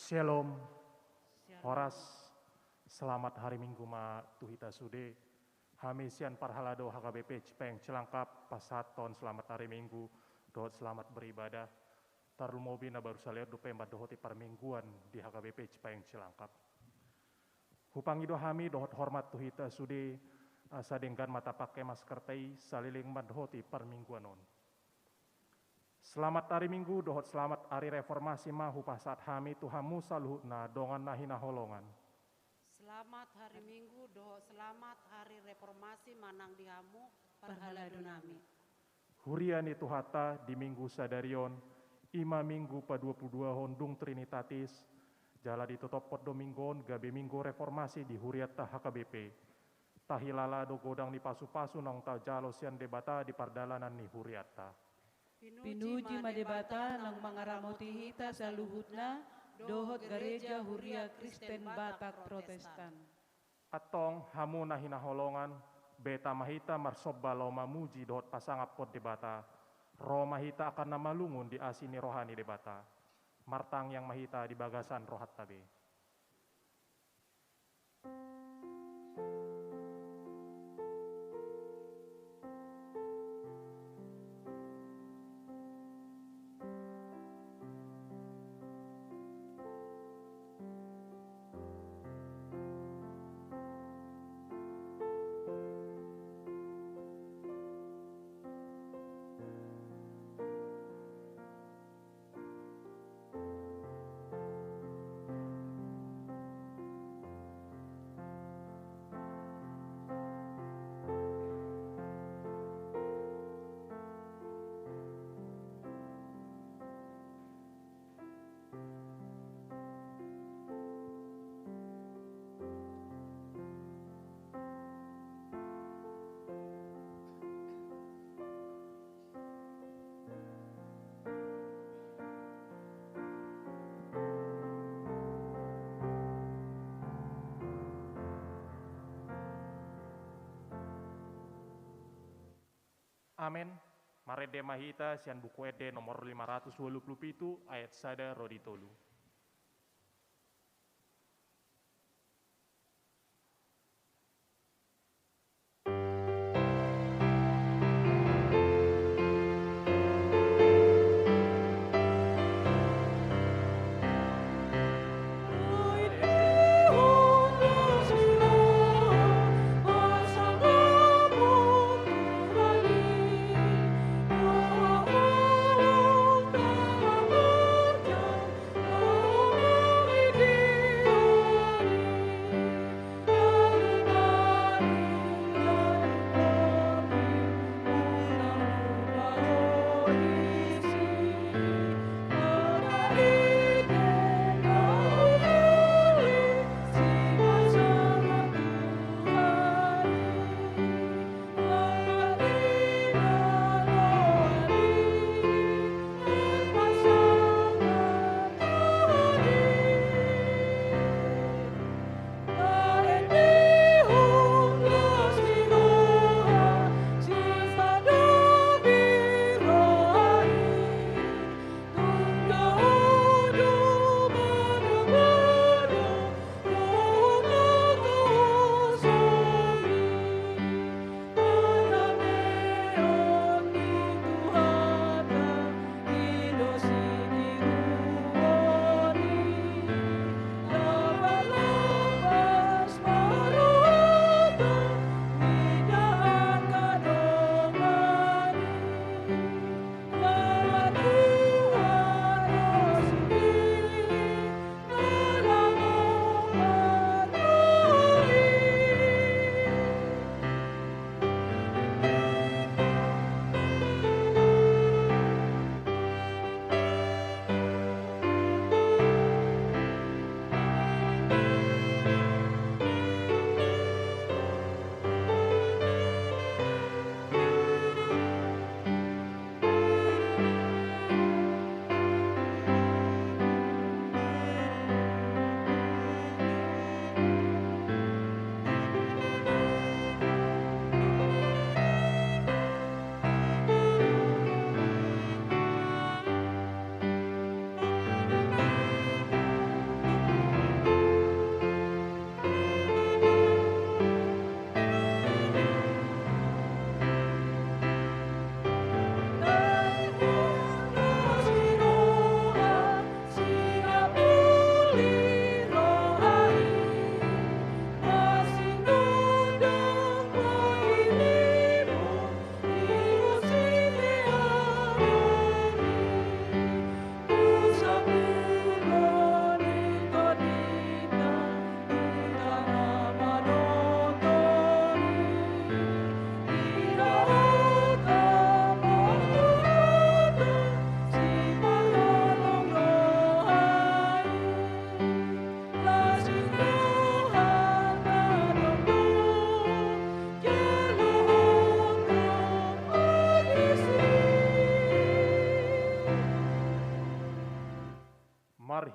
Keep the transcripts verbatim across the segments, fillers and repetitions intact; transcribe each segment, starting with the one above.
Shalom. Horas. Selamat hari Minggu ma tu hita sude. Hami sian parhalado H K B P Cipayung Cilangkap pasahathon selamat hari Minggu dohot selamat beribadah. Tarlumobi na baru saleleng dope mandohoti parmingguan di H K B P Cipayung Cilangkap. Hupangido hami dohot hormat tu hita sude, asa denggan ma tapake maskerta i saleleng mandohoti parmingguan on. Selamat ari Minggu dohot selamat ari Reformasi ma hupasahat hami tu hamu saluhutna dongan na hinaholongan. Selamat hari Minggu dohot selamat hari Reformasi ma nang di hamu parhalado nami. Huria ni Tuhanta, di Minggu sadari on, i ma Minggu paduapuluduahon dung Trinitatis, jala ditotophon do Minggu on gabe Minggu Reformasi di hurianta H K B P. Tahilala do godang ni pasupasu naung tajalo sian Debata di pardalanan ni hurianta. Pinuji ma Debata naung mangaramoti hita saluhutna dohot Gareja Huria Kristen Batak Protestan. Antong hamu na hinaholongan, beta ma hita marsomba laho mamuji dohot pasangaphon Debata, ro ma hita angka na malungun di asi ni roha ni Debata. Martangiang ma hita di bagasan rohanta be. Amen. Marende ma hita sian Buku Ende nomor lima ratus ualu pulu pitu, ayat sada ro di tolu.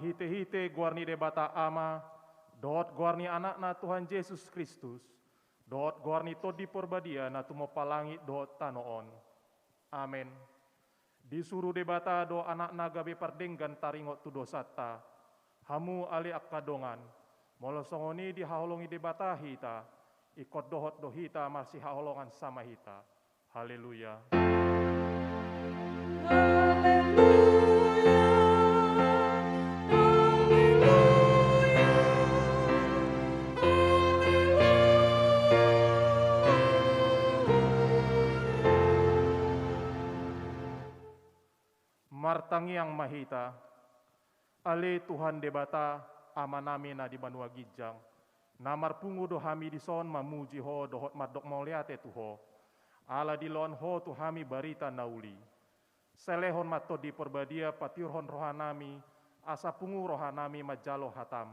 Marhitehite goar ni Debata Ama, dohot goar ni Anakna Tuhan Jesus Kristus, dohot goar ni Tondi Porbadia na tumompa langit dohot tano on. Amen. Disuru Debata do Anakna gabe pardenggan taringot tu dosanta. Hamu ale angka dongan, molo songon i dihaholongi Debata hita, ingkon dohot do hita marsihaholongan sama hita. Haleluya. Haleluya. Haleluya. Martangiang ma hita. Ale Tuhan Debata, Amanami na di banua ginjang, na marpungu do hami dison mamuji Ho dohot mandok mauliate tu Ho, ala dilehon Ho tu hami barita na uli. Sai lehon ma Tondi Porbadia patiurhon rohanami, asa pungu rohanami manjalo hataM.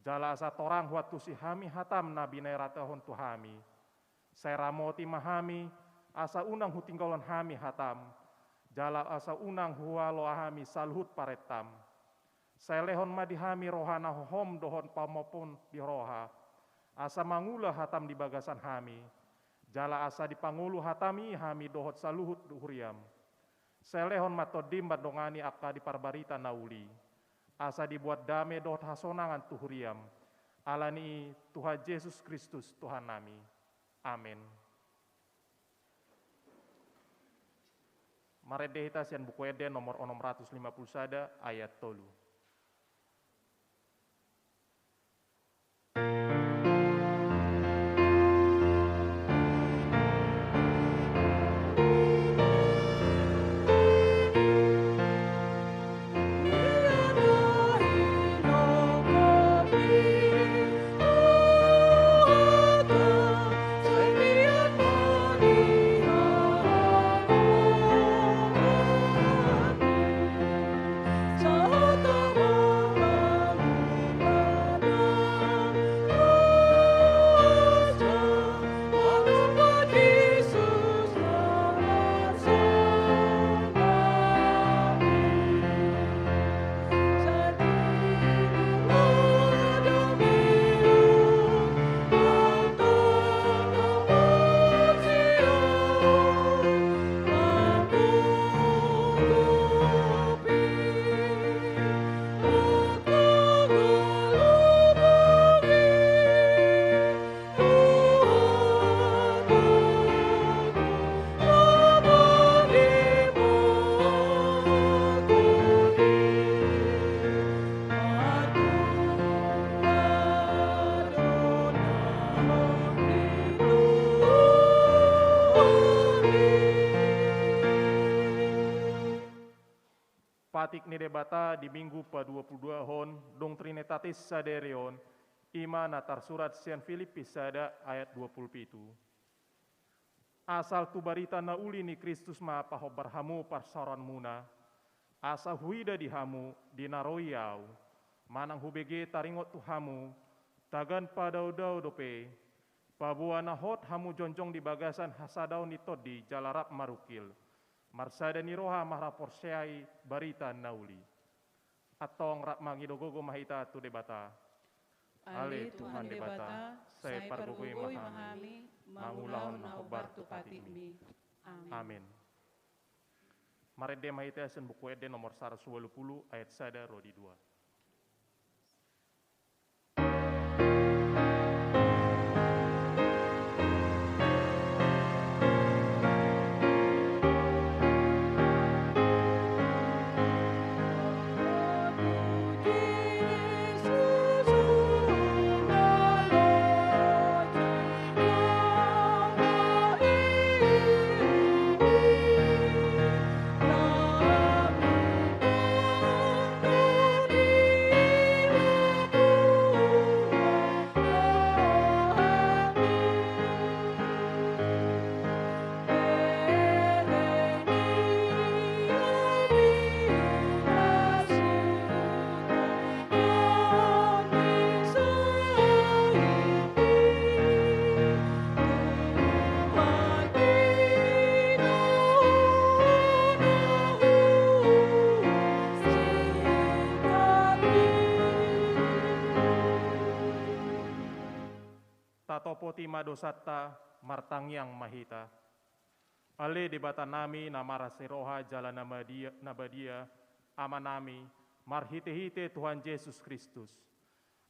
Jala asa torang huantusi hami hataM na binaritahon tu hami. Sai ramoti ma hami, asa unang hutinggalhon hami hataM, jala asa unang hualoa hami saluhut parentaM. Sai lehon ma di hami roha na hohom dohot pahompon di roha, asa mangula hataM di bagasan hami, jala asa dipangolu hataM i hami dohot saluhut huriaM. Sai lehon ma TondiM mandongani angka di parbarita na uli, asa dibuat dame dohot hasonangan tu huriaM. Ala ni i Tuhan Jesus Kristus Tuhannami. Amen. Marende hita sian Buku Ende nomor onom ratus lima pulu sada ayat tolu. Patik ni Debata di Minggu paduapuluduahon dung Trinitatis sadari on, i ma na tarsurat sian Pilippi sada ayat dua pulu pitu. Asal tu barita na uli ni Kristus ma pahombar hamu parsaoranmuna, asa huida di hamu di na ro i ahu, manang hubege taringot tu hamu, tagan padaodao dope, paboa na hot hamu jongjong di bagasan hasadaon ni Tondi jala rap marungkil, marsada ni roha marhaporseai barita na uli. Antong rap mangido gogo ma hita tu Debata. Ale Tuhan Debata, sai pargogoi ma hami mangulahon na hombar tu patikmi. Amin. Marende ma hita sian Buku Ende nomor saratus ualu pulu ayat sada ro di dua. Topoti ma dosanta, martangiang ma hita. Ale Debatanami na marasi roha jala na badia, na badia, Amanami, marhitehite Tuhan Jesus Kristus.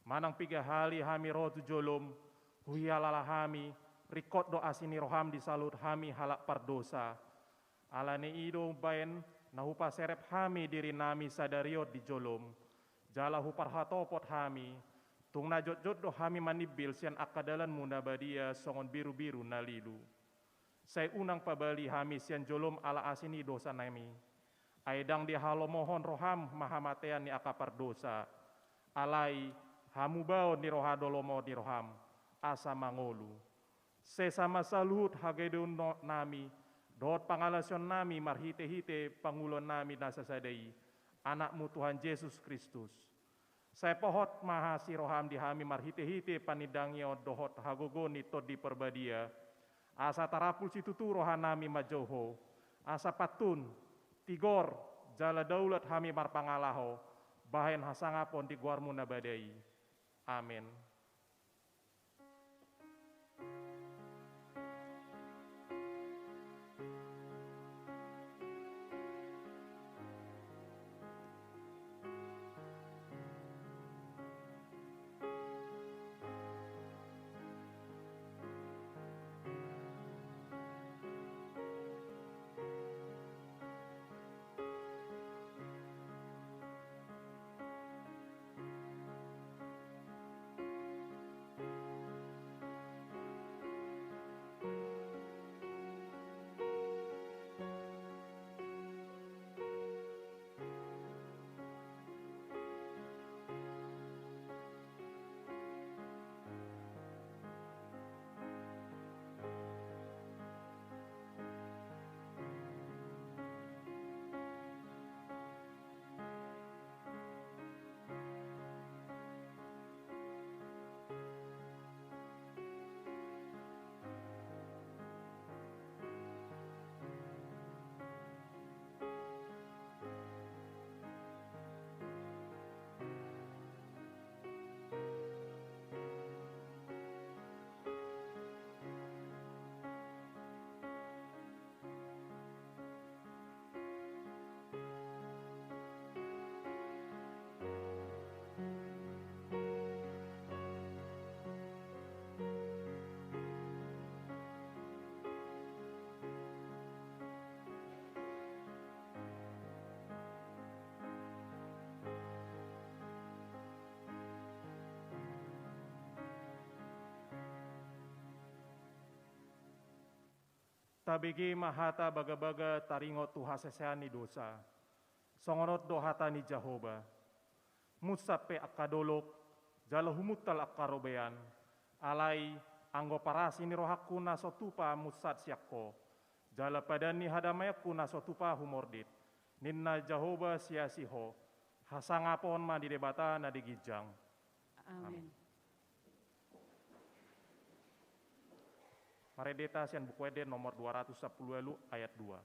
Manang piga hali hami ro tu jolom, huialala hami, ringkot do asi ni roham di saluhut hami halak pardosa. Alani i do umbaen na hupaserep hami dirinami sadari on di jolom, jala huparhatopot hami, tung na jotjot do hami manimbil sian angka dalanmu na badia songon birubiru na lilu. Sai unang pabali hami sian jolom ala asi ni dosanami. Ai ndang dihalomohon roham ma hamatean ni angka pardosa. Alai hamubaon ni roha do lomo ni roham, asa mangolu. Sesa ma saluhut hagedonami, dohot pangalaosionnami marhitehite panguluonnami na sasada i, Anakmu Tuhan Jesus Kristus. Sai pohot ma asi roham di hami marhitehite panindangion dohot hagogoon ni Tondi Parbadia, asa tarampul situtu rohanami manjou Ho, asa pantun, tigor, jala daulat hami marpangalaho, bahen hasangapon di goarmu na badia i. Amen. Tabege ma hata bagabaga taringot tu hasesean ni dosa. Songon on do hata ni Jahowa: Munsat pe angka dolok, jala humuntal angka robean. Alai, anggo parasi ni rohangku na so tupa munsat sian Ho, jala padan ni hadamaianku na so tupa humordit, ninna Jahowa siasi Ho. Hasangapon ma di Debata na di ginjang. Amen. Amen. Marende hita sian Buku Ende nomor dua ratus sampulu ualu ayat dua.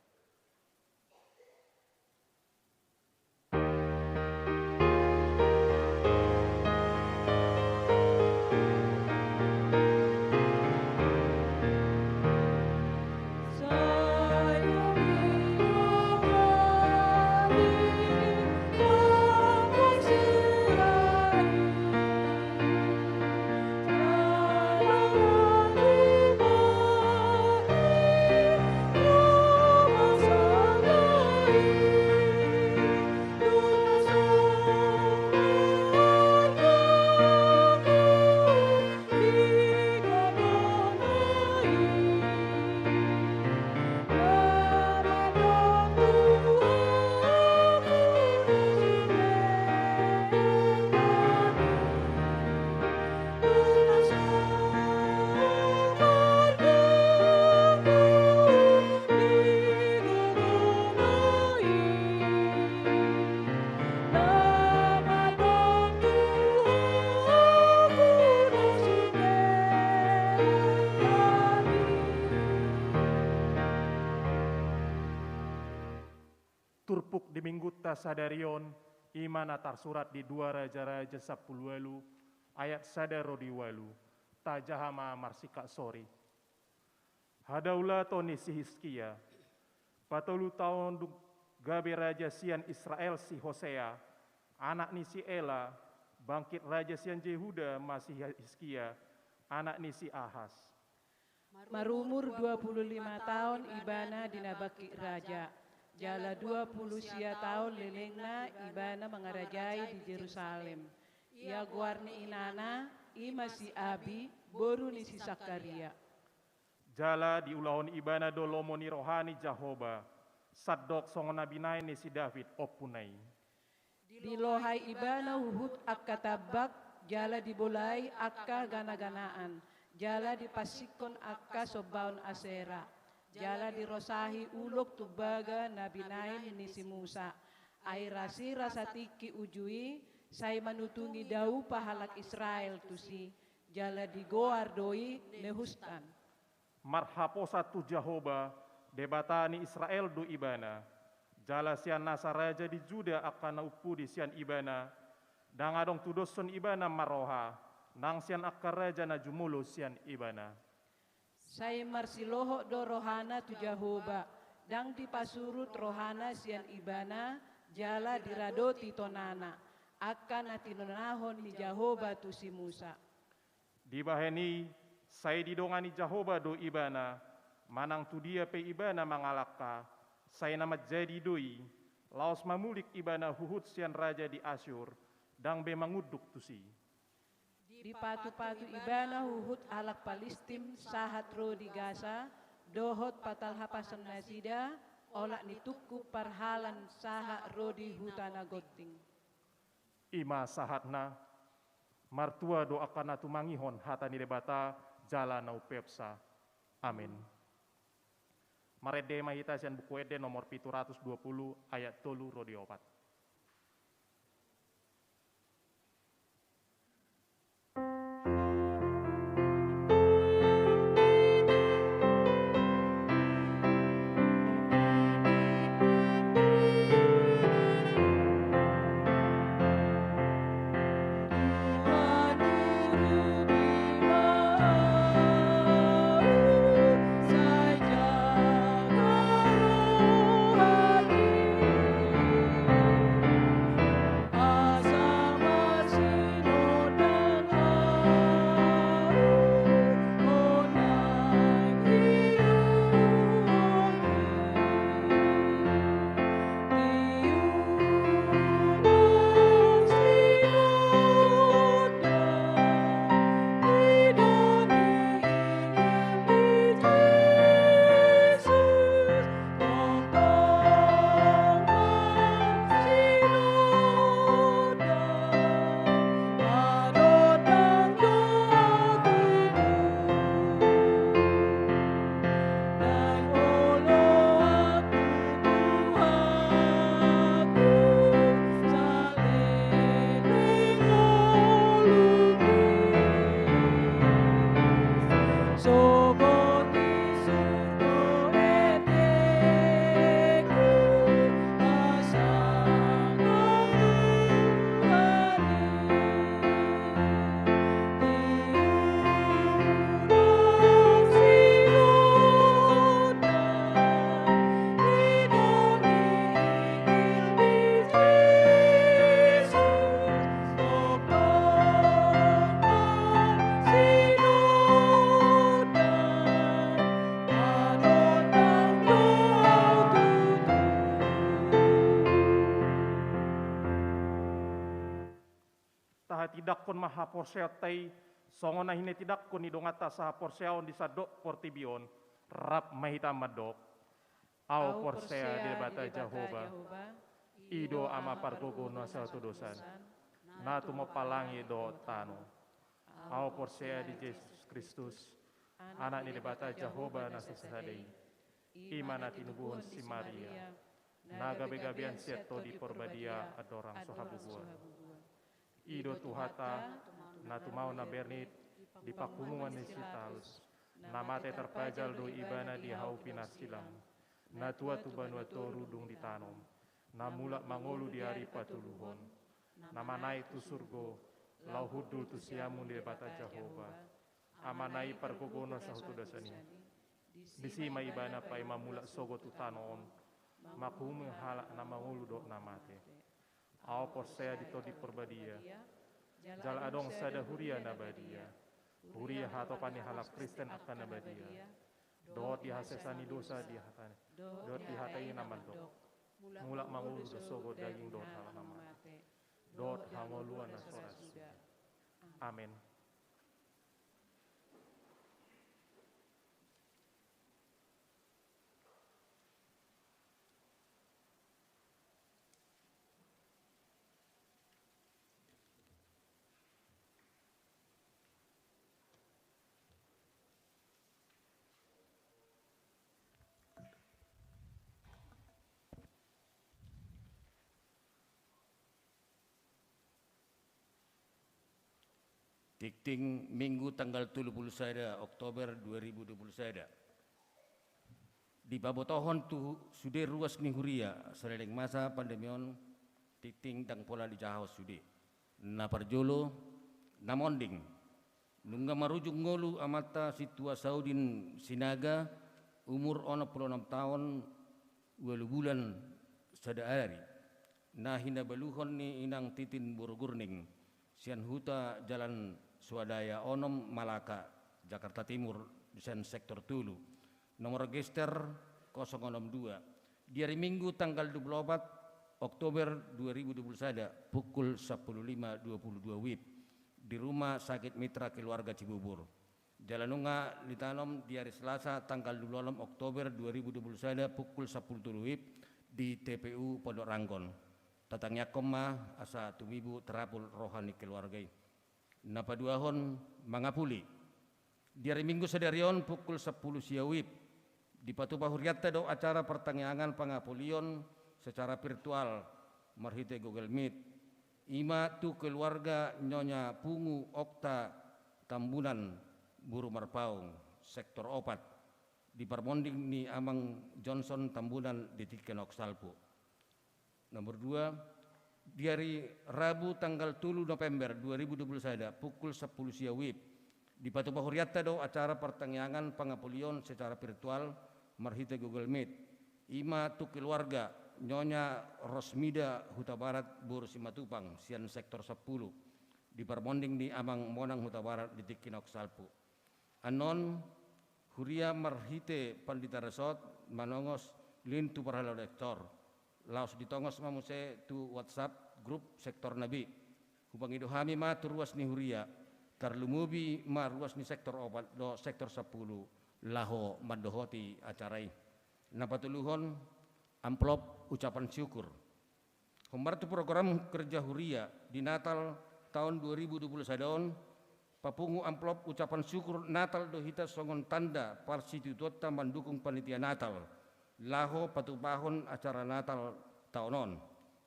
Turpuk di Minggunta sadari on, i ma na tarsurat di dua Raja-raja sampulu ualu, ayat sada ro di ualu. Tajaha ma marsingkat sori. Hadaulaton ni si Hiskia. Patolu taon dung gabe raja sian Israel si Hosea, anak ni si Ela, bangkit raja sian Jehuda ma si Hiskia, anak ni si Ahas. Marumur dua pulu lima taon ibana di na bangkit raja, jala dua pulu sia taon lelengna ibana mangarajai di Jerusalem. Ia goar ni inana, i ma si Abi, boru ni si Sakaria. Jala diulahon ibana do lomo ni roha ni Jahowa, sandok songon na binahen ni si David ompuna i. Dilohai ibana huhut angka tambak, jala dibolai angka ganaganaan, jala dipansingkon angka sombaon Asera, jala dirosahi ulok tumbaga na binahen ni si Musa. Ai rasirasa tingki uju i, sai manutungi daupa halak Israel tusi, jala digoar do i Nehustan. Marhaposan tu Jahowa, Debata ni Israel do ibana. Jala sian nasa raja di Juda angka na umpudi sian ibana, ndang adong tudoshon ibana marroha, nang sian angka raja na jumolo sian ibana. Sai marsilohot do rohana tu Jahowa, ndang dipasurut rohana sian ibana, jala diradoti tonana, angka na tinonahon ni Jahowa tu si Musa. Dibahen i, sai didongani Jahowa do ibana, manang tu dia pe ibana mangalangka, sai na manjadi do i, laos mamulik ibana huhut sian raja di Asyur, ndang be mangunduk tusi. Dipatupatu ibana huhut halak Palistim sahat ro di Gasa, dohot patalhapasan nasida, olat ni tungkuk parhalan sahat ro di huta na gonting. I ma sahatna. Martua do angka na tumangihon hata ni Debata jala na umpeopsa. Amen. Marende ma hita sian Buku Ende nomor pitu ratus dua pulu, ayat tolu ro di opat. Tahatindangkon ma haporseaonta i, songon na hinatindangkon ni donganta sahaporseaon di sandok portibi on, rap ma hita mandok. Ahu porsea di Debata Jahowa, i do Ama pargogo na sahatudosan, na tumompa langit dohot tano. Ahu porsea di Jesus Kristus, Anak ni Debata Jahowa na sasada i. I ma na tinubuhon si Maria, na gabegabean sian Tondi Porbadia andorang so habubuhan. I do Tuhanta, na tumaon na bernit di panghunungan ni si Pilatus, na mate tarpajal do ibana di hau pinarsilang, na tuat tu banua toru dung ditanom, na mulak mangolu di ari patoluhon, na manaek tu surgo, laho hundul tu siamun ni Debata Jahowa. Amana i pargogohon sahutu dosa ni. Disi ma ibana paima mulak sogot tu tano on, manguhumi halak na mangolu dohot na mate. Ahu porsea di Tondi Parbadia, jala adong sada huria na badia, huria hatopan ni halak Kristen angka na badia, dohot di hasesaan ni dosa di hata ni, dohot di hata i na mandok, mulak mangolu do sogot daging dohot halak na mate, dohot hangoluan na so ra suda. Amen. Tingting Minggu tanggal tolu pulu sada Oktober dua ribu dua pulu sada. Dipabotohon tu sude ruas ni huria saleleng masa pandemi on, tingting ndang pola dijahahon sude. Na parjolo, na monding. Nunga marujung ngolu amanta Sintua Saudin Sinaga, umur onom pulu onom taon, ualu bulan sada ari. Na hinabaluhon ni inang Titin boru Gurning, sian huta Jalan Swadaya onom Malaka, Jakarta Timur, sian sektor tolu. Nomor register kosong onom dua. Di ari Minggu tanggal dua pulu opat Oktober dua ribu dua pulu sada, pukul sampulu lima dua pulu dua wib, di Rumah Sakit Mitra Keluarga Cibubur. Jala nunga ditanom di ari Selasa tanggal dua pulu onom Oktober dua ribu dua pulu sada pukul sampulu tolu wib di T P U Pondok Ranggon. Tatangiangkon ma asa tumibu tarapul roha ni keluarga i. Na paduahon, mangapuli. Di ari Minggu sadari on pukul sampulu sia wib, dipatupa hurianta do acara partangiangan pangapulion secara virtual marhite Google Meet. I ma tu keluarga Nyonya Pungu Okta Tambunan, boru Marpaung, sektor opat, di parmonding ni Amang Johnson Tambunan di tingki na salpu. Nomor dua, di ari Rabu tanggal tolu November dua ribu dua pulu sada pukul sampulu sia wib, dipatupa hurianta do acara partangiangan pangapulion secara virtual marhite Google Meet. I ma tu keluarga Nyonya Rosmida Hutabarat boru Simatupang sian sektor sampulu, di parmonding ni Amang Monang Hutabarat di tingki na salpu. Annon, huria marhite pandita resort manongos link tu parhalado sektor. Laos ditongos ma muse tu WhatsApp grup sektor na B. Hupangido hami ma tu ruas ni huria, tarlumobi ma ruas ni sektor opat dohot sektor sampulu, laho mandohoti acara i. Na patoluhon, amplop ucapan syukur. Hombar tu program kerja huria di Natal taon dua ribu dua pulu sada on, papungu amplop ucapan syukur Natal do hita songon tanda parsitutuonta mandukung panitia Natal, laho patupahon acara Natal taon on.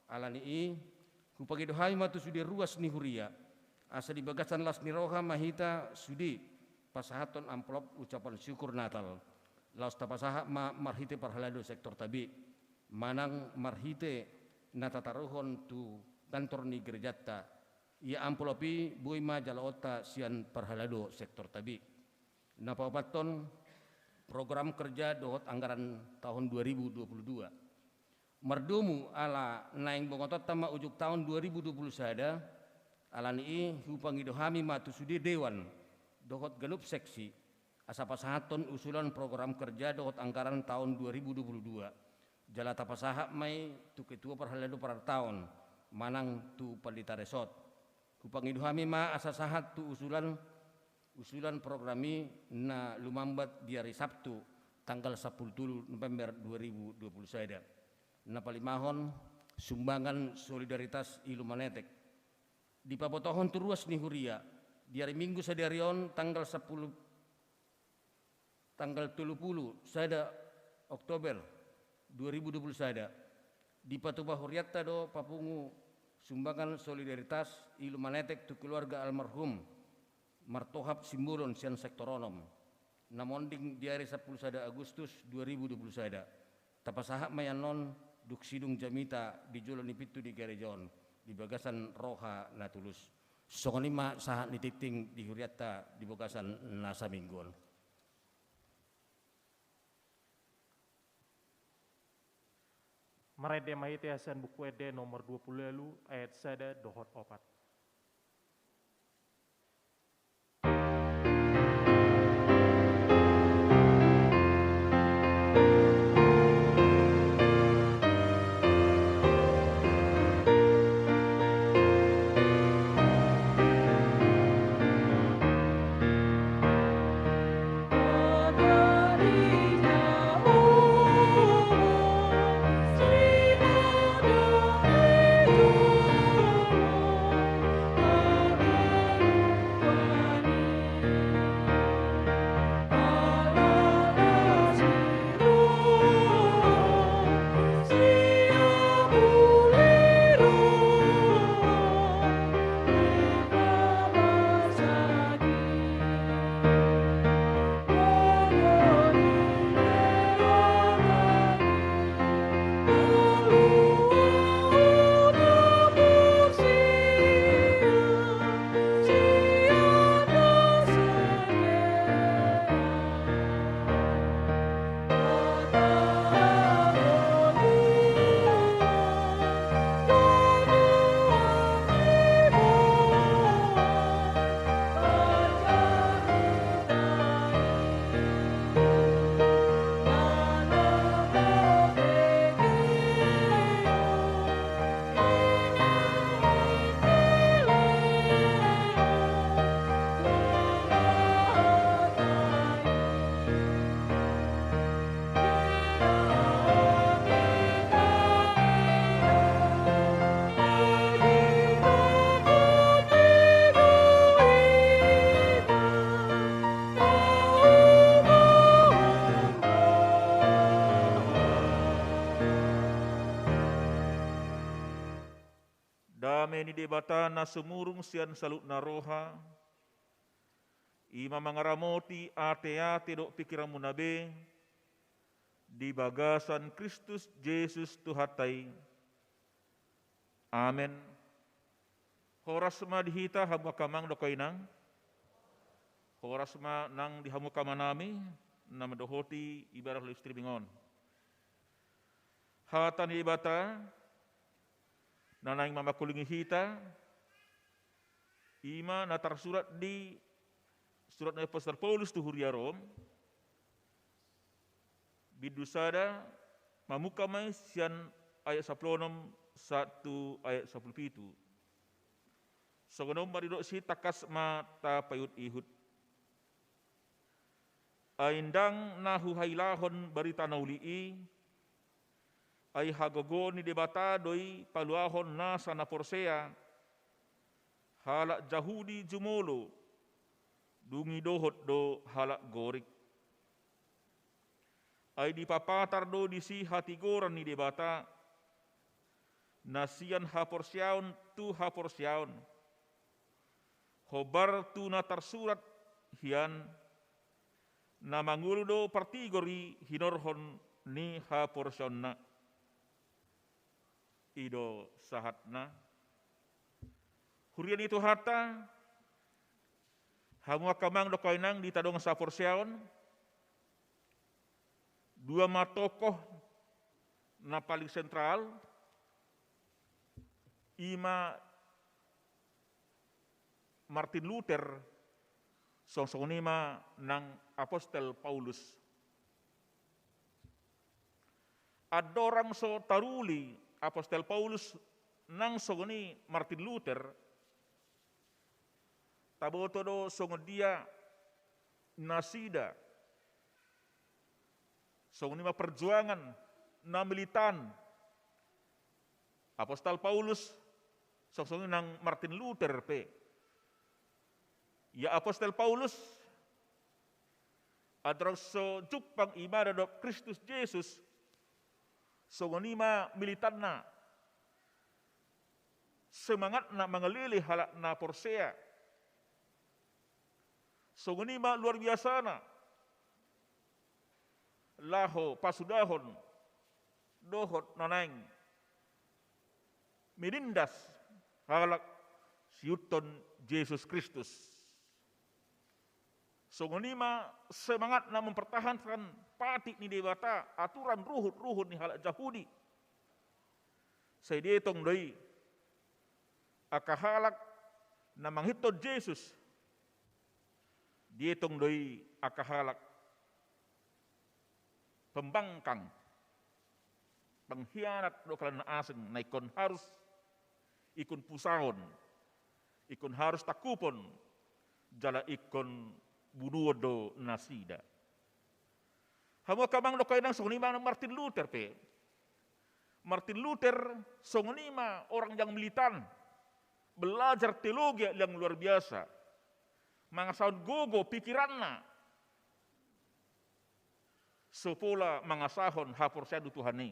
Ala ni i, hupangido hami ma tu sude ruas ni huria, asa di bagasan las ni roha ma hita sude pasahathon amplop ucapan syukur Natal. Laos tapasahat ma marhite parhalado sektorta B, manang marhite na tataruhon tu kantor ni gerejanta. Ia amplop i boi ma jaloonta sian parhalado sektorta B. Na paopathon, program kerja dohot anggaran taon dua ribu dua pulu dua. Mardomu ala naeng bongotonta ma ujung taon dua ribu dua pulu sada, ala ni i hupangido hami ma tu sude dewan dohot ganup seksi, asa pasahathon usulan program kerja dohot anggaran taon dua ribu dua pulu dua. Jala tapasahat ma i tu ketua parhalado parartaon, manang tu pandita resort. Hupangido hami ma asa sahat tu usulan, usulan program i na lumambat di ari Sabtu, tanggal sampulu tolu November dua ribu dua pulu sada. Na palimahon, sumbangan solidaritas Ilumanetek. Dipabotohon tu ruas ni huria, di ari Minggu sadari on, tanggal sampulu, tanggal tolu pulu sada Oktober dua ribu dua pulu sada, dipatupa hurianta do papungu sumbangan solidaritas Ilumanetek tu keluarga almarhum Martohap Simbolon sian sektor onom, na monding di ari sampulu sada Agustus dua ribu dua pulu sada. Tapasahat ma i annon dung sidung jamita di jolo ni pintu ni gareja on, di bagasan roha na tulus. Songon i ma sahat ni tingting di hurianta di bagasan na saminggu on. Marende ma hita sian Buku Ende nomor dua pulu ualu ayat sada dohot opat. Dame ni Debata na sumurung sian saluhutna roha, i ma mangaramoti ateate dohot pingkiranmuna be, di bagasan Kristus Jesus Tuhanta i. Amen. Horas ma di hita hamu angka amang dohot inang. Horas ma nang di hamu angka amanami na mandohoti ibadah live streaming on. Hata ni Debata na naeng mamangkulingi hita, i ma na tarsurat di surat ni apostel Paulus tu huria Rom, bindu sada, mamungka ma i sian ayat sampulu onom sahat tu ayat sampulu pitu. Songon on ma didok si tangkas ma tapaihutihut. Ai ndang na huhailahon barita na uli i, ai hagogoon ni Debata do i paluahon nasa na porsea, halak Jahudi jumolo, dung i dohot do halak Gorik. Ai dipapatar do disi hatigoran ni Debata, na sian haporseaon tu haporseaon, hombar tu na tarsurat hian, na mangolu do partigor i hinorhon ni haporseaonna. I do sahatna. Huria ni Tuhanta, hamu angka amang dohot inang di tadongan saporseaon, dua ma tokoh na paling sentral, i ma Martin Luther, songon i ma nang apostel Paulus. Andorang so taruli apostel Paulus nang songon i Martin Luther, taboto do songon dia nasida, songon i ma perjuangan na militan apostel Paulus, songon i nang Martin Luther pe. Ia apostel Paulus, andorang so jumpang ibana dohot Kristus Jesus, songon i ma militanna, semangatna mangalele halak na porsea. Songon i ma luar biasana laho pasudahon dohot na naeng menindas halak siihuthon Jesus Kristus. Songon i ma semangatna mempertahankan patik ni Debata, aturan ruhut-ruhut ni halak Jahudi. Sai dietong do i angka halak na mangihuthon Jesus. Dietong do i angka halak pembangkang, pengkhianat dohot halak na asing, na ingkon harus ingkon pusaon, ingkon harus tangkupon, jala ingkon bunuon do nasida. Hamu angka amang dohot inang, songon i ma Martin Luther pe. Martin Luther songon i ma orang yang militan, belajar teologi yang luar biasa, mangasahon gogo pikiranna, so pola mangasahon haporseaon tu Tuhan i.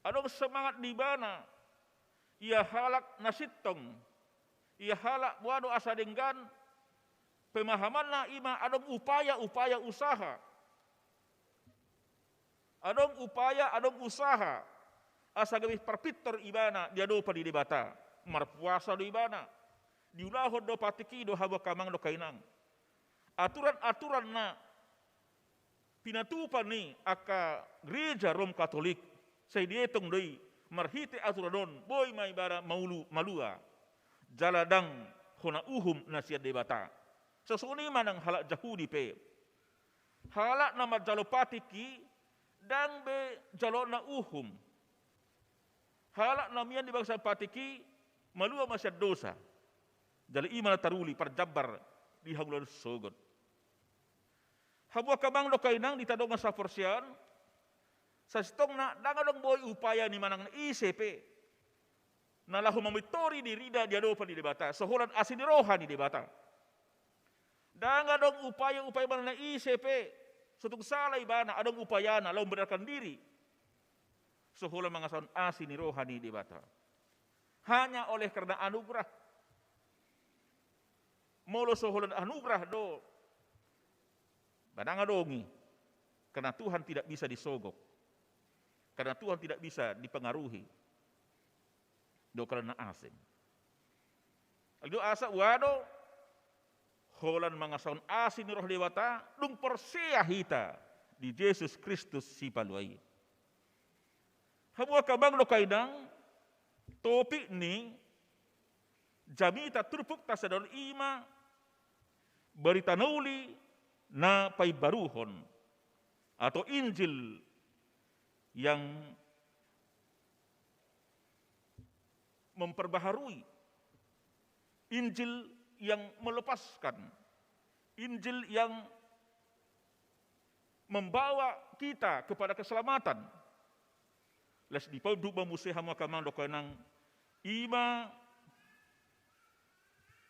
Adong semangat di ibana, ia halak na sintong, ia halak boha do asa denggan, pemahamanna i ma adong upaya-upaya usaha. Adong upaya, adong usaha, asa gabe parpintor ibana di adopan ni Debata. Marpuasa do ibana. Diulahon do patik i do, hamu angka amang dohot inang. Aturan-aturan na pinatupa ni angka gereja Rom Katolik, sai dietong do i marhite aturan on, boi ma ibana maulu, malua, jala ndang hona uhum na sian Debata. Songon i ma nang halak Jahudi pe. Halak na manjalo patik i ndang be jaloonna uhum. Halak na mian di bagasan patik i malua ma sian dosa. Jala i ma na taruli parjambar di hangoluan sogot. Hamu angka amang dohot inang di tadongan saporseaon, sasintongna ndang adong boi upaya ni manang na ise pe na laho mamintori dirina di adopan ni Debata, so holan asi ni roha ni Debata. Ndang adong upaya-upaya manang na ise pe, so tung sala ibana, adong upayana laho membenarkan diri, so holan mangasahon asi ni roha ni Debata. Hanya oleh karena anugerah. Molo so holan anugerah do, ba ndang adong i. Karena Tuhan tidak bisa disogok. Karena Tuhan tidak bisa dipengaruhi dohot halak na asing. Alai do asa ua do holan mangasahon asi ni roha Debata, dung porsea hita di Jesus Kristus Sipalua i. Hamu angka amang dohot inang, topik ni jamita turpukta sadari on i ma barita na uli na paimbaruhon, atau Injil yang memperbaharui, Injil yang melepaskan, Injil yang membawa kita kepada keselamatan. Laos dipaunduk ma muse, hamu angka amang dohot inang, i ma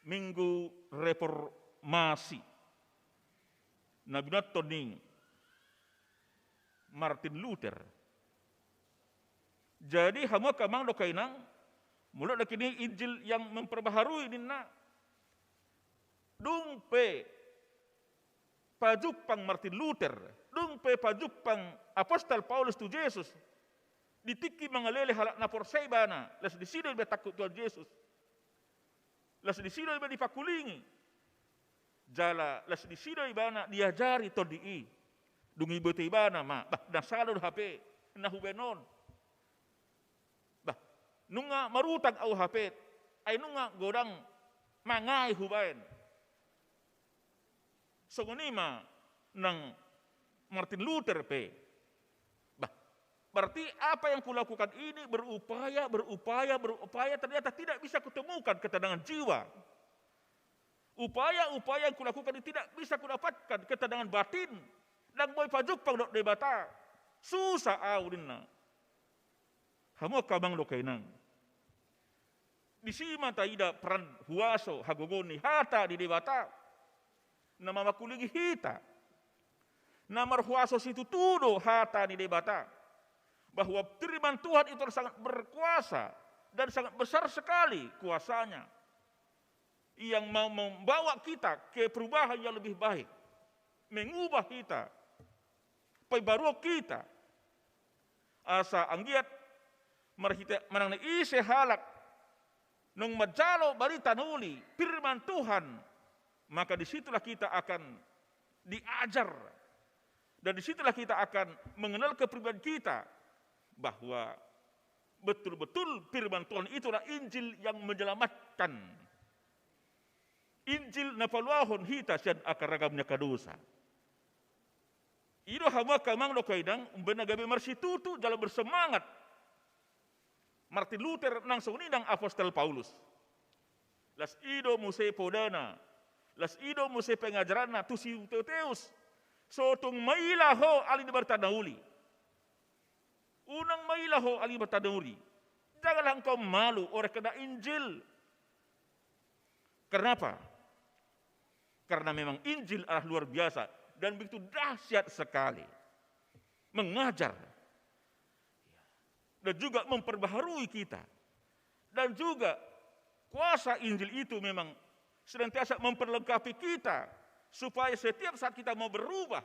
Minggu Reformasi na binoan ni Martin Luther. Jadi hamu angka amang dohot inang, molo didok i Injil yang memperbaharui ninna, dung pe pajumpang Martin Luther, dung pe pajumpang Apostel Paulus tu Jesus, di tingki mangalele halak na porsea ibana, laos disi do ibana ditangkup Tuhan Jesus. Laos disi do ibana dipangkulingi. Jala laos disi do ibana diajari tondi i. Dung diboto ibana ma, bah, na sala do hape na hubaen on. Bah, nunga marutang ahu hape, ai nunga godang mangae hubaen. Songon i ma nang Martin Luther pe. Bah, berarti apa yang kulakukan ini berupaya, berupaya, berupaya, ternyata tidak bisa kutemukan ketenangan jiwa. Upaya-upaya yang kulakukan ini tidak bisa kudapatkan ketenangan batin. Ndang boi pajumpang dohot Debata. Susah ahu ninna. Hamu angka amang dohot inang. Disi ma taida peran huaso hagogoon ni hata ni Debata na mamangkulingi hita. Na marhuaso situtu do hata ni Debata. Bahwa firman Tuhan itu sangat berkuasa dan sangat besar sekali kuasanya. Yang mau membawa kita ke perubahan yang lebih baik. Mengubah kita. Paimbaruhon hita. Asa anggiat marhite manang na ise halak Naung manjalo barita na uli, firman Tuhan, maka di situlah kita akan diajar. Dan di situlah kita akan mengenal kepribadian kita bahwa betul-betul firman Tuhan itulah Injil yang menyelamatkan. Injil na paluahon hita sian angka ragam ni angka dosa. I do hamu angka amang dohot inang, umbahen na gabe marsitutu jala bersemangat Martin Luther nang songon i nang apostel Paulus. Las i do muse podana, las i do muse pengajaranna tu si Timoteus. So tung maila ho ali ni barita na uli. Unang maila ho ali ni barita na uli. Janganlah engkau malu oleh karena Injil. Karena apa? Karena memang Injil adalah luar biasa dan begitu dahsyat sekali. Mengajar dan juga memperbaharui kita. Dan juga kuasa Injil itu memang senantiasa memperlengkapi kita supaya setiap saat kita mau berubah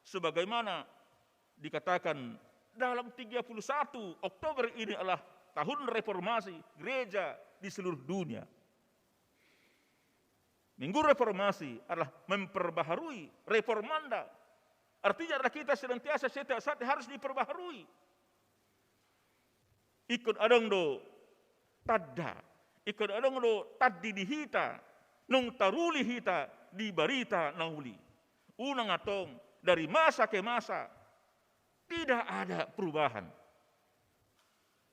sebagaimana dikatakan dalam tiga puluh satu Oktober ini adalah tahun reformasi gereja di seluruh dunia. Minggu reformasi adalah memperbaharui, reformanda. Artinya adalah kita senantiasa setiap saat harus diperbaharui. Ingkon adong do tanda, ingkon adong do tandi di hita, naung taruli hita di barita na uli. Unang antong dari masa ke masa tidak ada perubahan.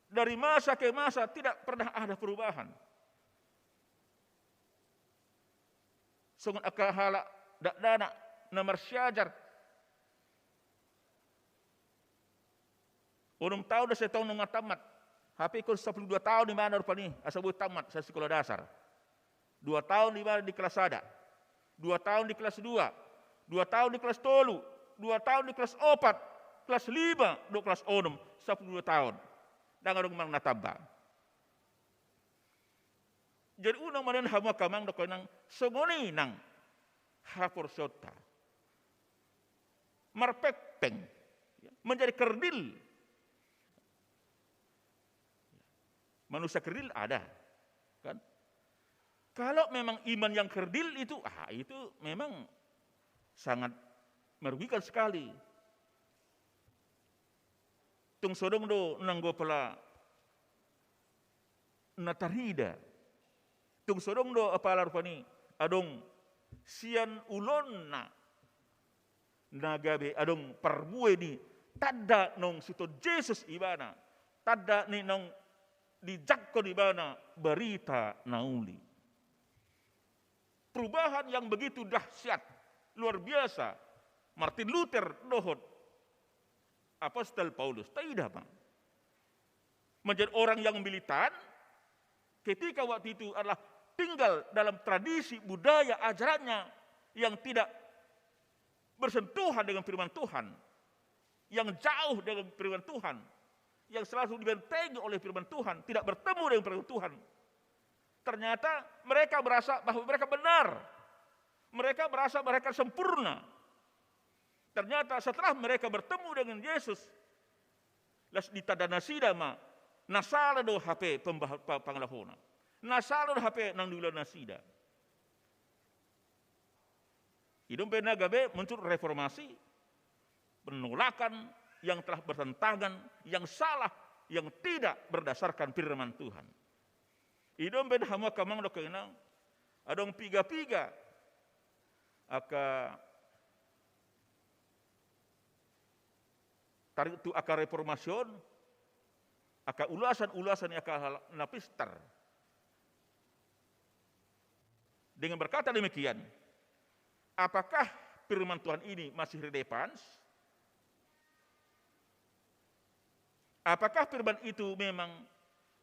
Dari masa ke masa tidak pernah ada perubahan. Songon angka halak dakdanak na marsiajar. Onom taon do sai tong nunga tamat. Hape ingkon sampulu dua taon ibana rupani asa boi tamat sian sikola dasar. Dua taon ibana di kelas sada. Dua taon di kelas dua. Dua taon di kelas tolu. Dua taon di kelas opat. Kelas lima do kelas onom. Sampulu dua taon. Ndang adong manang na tamba. Jadi unang ma nian hamu angka amang dohot inang songon i nang haporseaonta. Marpengpeng, menjadi kerdil. Manusia kerdil ada, kan? Kalau memang iman yang kerdil itu, ah, itu memang sangat merugikan sekali. Tung so adong do nanggo pala na tarida. Tung so adong do apala rupani adong sian ulaonna na gabe adong parbue ni tanda naung sihol Jesus ibana, tanda ni naung dijangkon ibana barita na uli. Perubahan yang begitu dahsyat, luar biasa, Martin Luther dohot apostel Paulus, taida ma. Menjadi orang yang militan, ketika waktu itu adalah tinggal dalam tradisi budaya ajarannya yang tidak bersentuhan dengan firman Tuhan, yang jauh dengan firman Tuhan, yang selalu dibentengi oleh firman Tuhan, tidak bertemu dengan firman Tuhan. Ternyata mereka merasa bahwa mereka benar. Mereka merasa mereka sempurna. Ternyata setelah mereka bertemu dengan Yesus, las ditanda nasida ma, na sala do hape pembaha-, pa-, pangalahona. Na sala do hape nang niula nasida. I do umbahen na gabe muncul reformasi, penolakan yang telah bertentangan, yang salah, yang tidak berdasarkan firman Tuhan. I do umbahen hamu angka amang dohot inang, adong piga-piga angka tarik tu angka reformasi on, angka ulasan-ulasan ni angka halak na pistar. Dengan berkata demikian, apakah firman Tuhan ini masih relevan? Apakah firman itu memang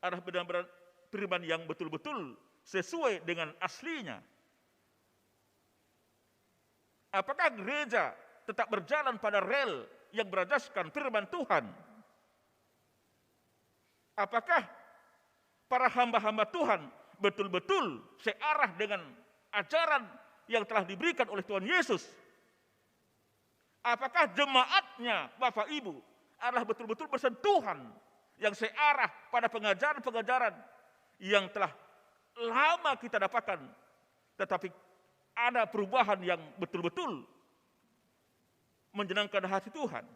adalah benar-benar firman yang betul-betul sesuai dengan aslinya? Apakah gereja tetap berjalan pada rel yang berasaskan firman Tuhan? Apakah para hamba-hamba Tuhan betul-betul searah dengan ajaran yang telah diberikan oleh Tuhan Yesus? Apakah jemaatnya, Bapak Ibu, adalah betul-betul bersentuhan yang searah pada pengajaran-pengajaran yang telah lama kita dapatkan, tetapi ada perubahan yang betul-betul menyenangkan hati Tuhan.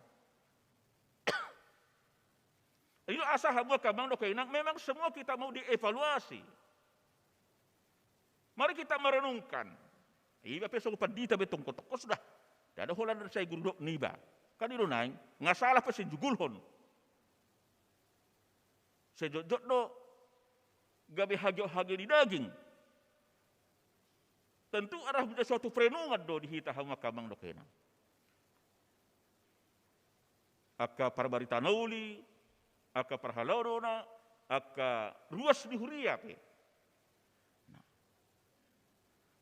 Jadi asa hamu angka amang dohot inang, memang semua kita mau dievaluasi. Mari kita merenungkan. Iba pe songon pandita be tongko-tongko sudah. Ndada holan sai guru dok niba. Kan i do naeng, nga salah pe sijugulhon. Sejotjot do gabe hagiot-hagiot ni daging. Tentu arah menjadi suatu perenungan do di hita hamu angka amang dohot inang. Angka parbarita na uli, angka parhalado na, angka ruas ni huria pe. Nah.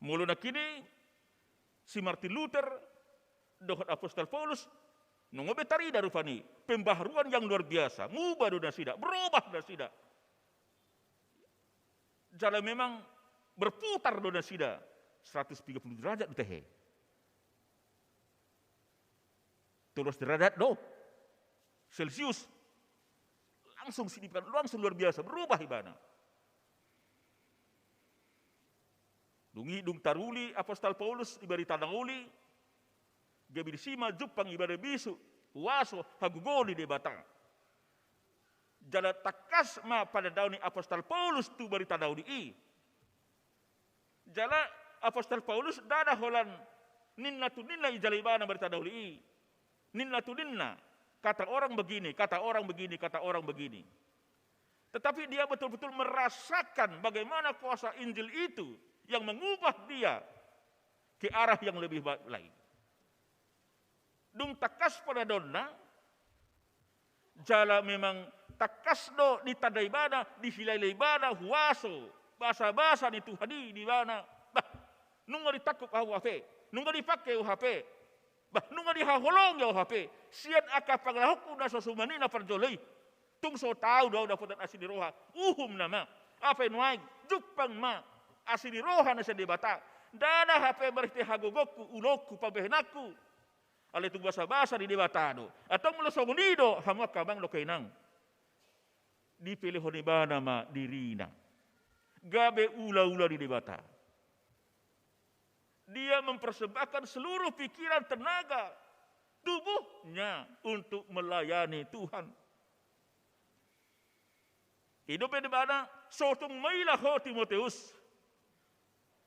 Molo nangkin i si Martin Luther dohot Apostel Paulus, nunga be tarida rupani pembaharuan yang luar biasa, muba do nasida, berubah nasida. Jala memang berputar do nasida seratus tiga puluh derajat do tehe. Tolu ratus derajat do Celcius. Langsung signifikan, langsung luar biasa, berubah ibana. Dung i dung taruli Apostel Paulus di barita na uli, gabe disi ma jumpang ibana bisuk huaso hagogoon ni Debata. Jala tangkas ma panandaon ni Apostel Paulus tu barita na uli i. Jala Apostel Paulus ndada holan ninna tu ninna ijalo ibana barita na uli i. Ninna tu ninna, kata orang begini, kata orang begini, kata orang begini. Tetapi dia betul-betul merasakan bagaimana kuasa Injil itu yang mengubah dia ke arah yang lebih baik lagi. Dung tangkas panandaonna, jala memang tangkas do ditanda ibana, dihilala ibana huaso, basabasa ni Tuhan i di ibana. Bah, nunga ditangkup ahu hape, nunga dipangke ahu hape. Bah, nunga dihaholongi ahu hape sian angka pangalahoku na so suman i na parjolo i. Tung so tau do ahu dapotan asi ni roha. Uhum nama. Hape nuaeng jumpang ma asi ni roha na sian Debata. Ndada hape marhite hagogoonku, ulaonku, pambahenanku. Alai tung basabasa ni Debata do. Antong molo songon i do hamu angka amang dohot inang, dipelehon ibana ma dirina gabe ulaula ni Debata. Dia mempersembahkan seluruh pikiran, tenaga, tubuhnya untuk melayani Tuhan. I do pe ibana, so tung maila ho Timoteus.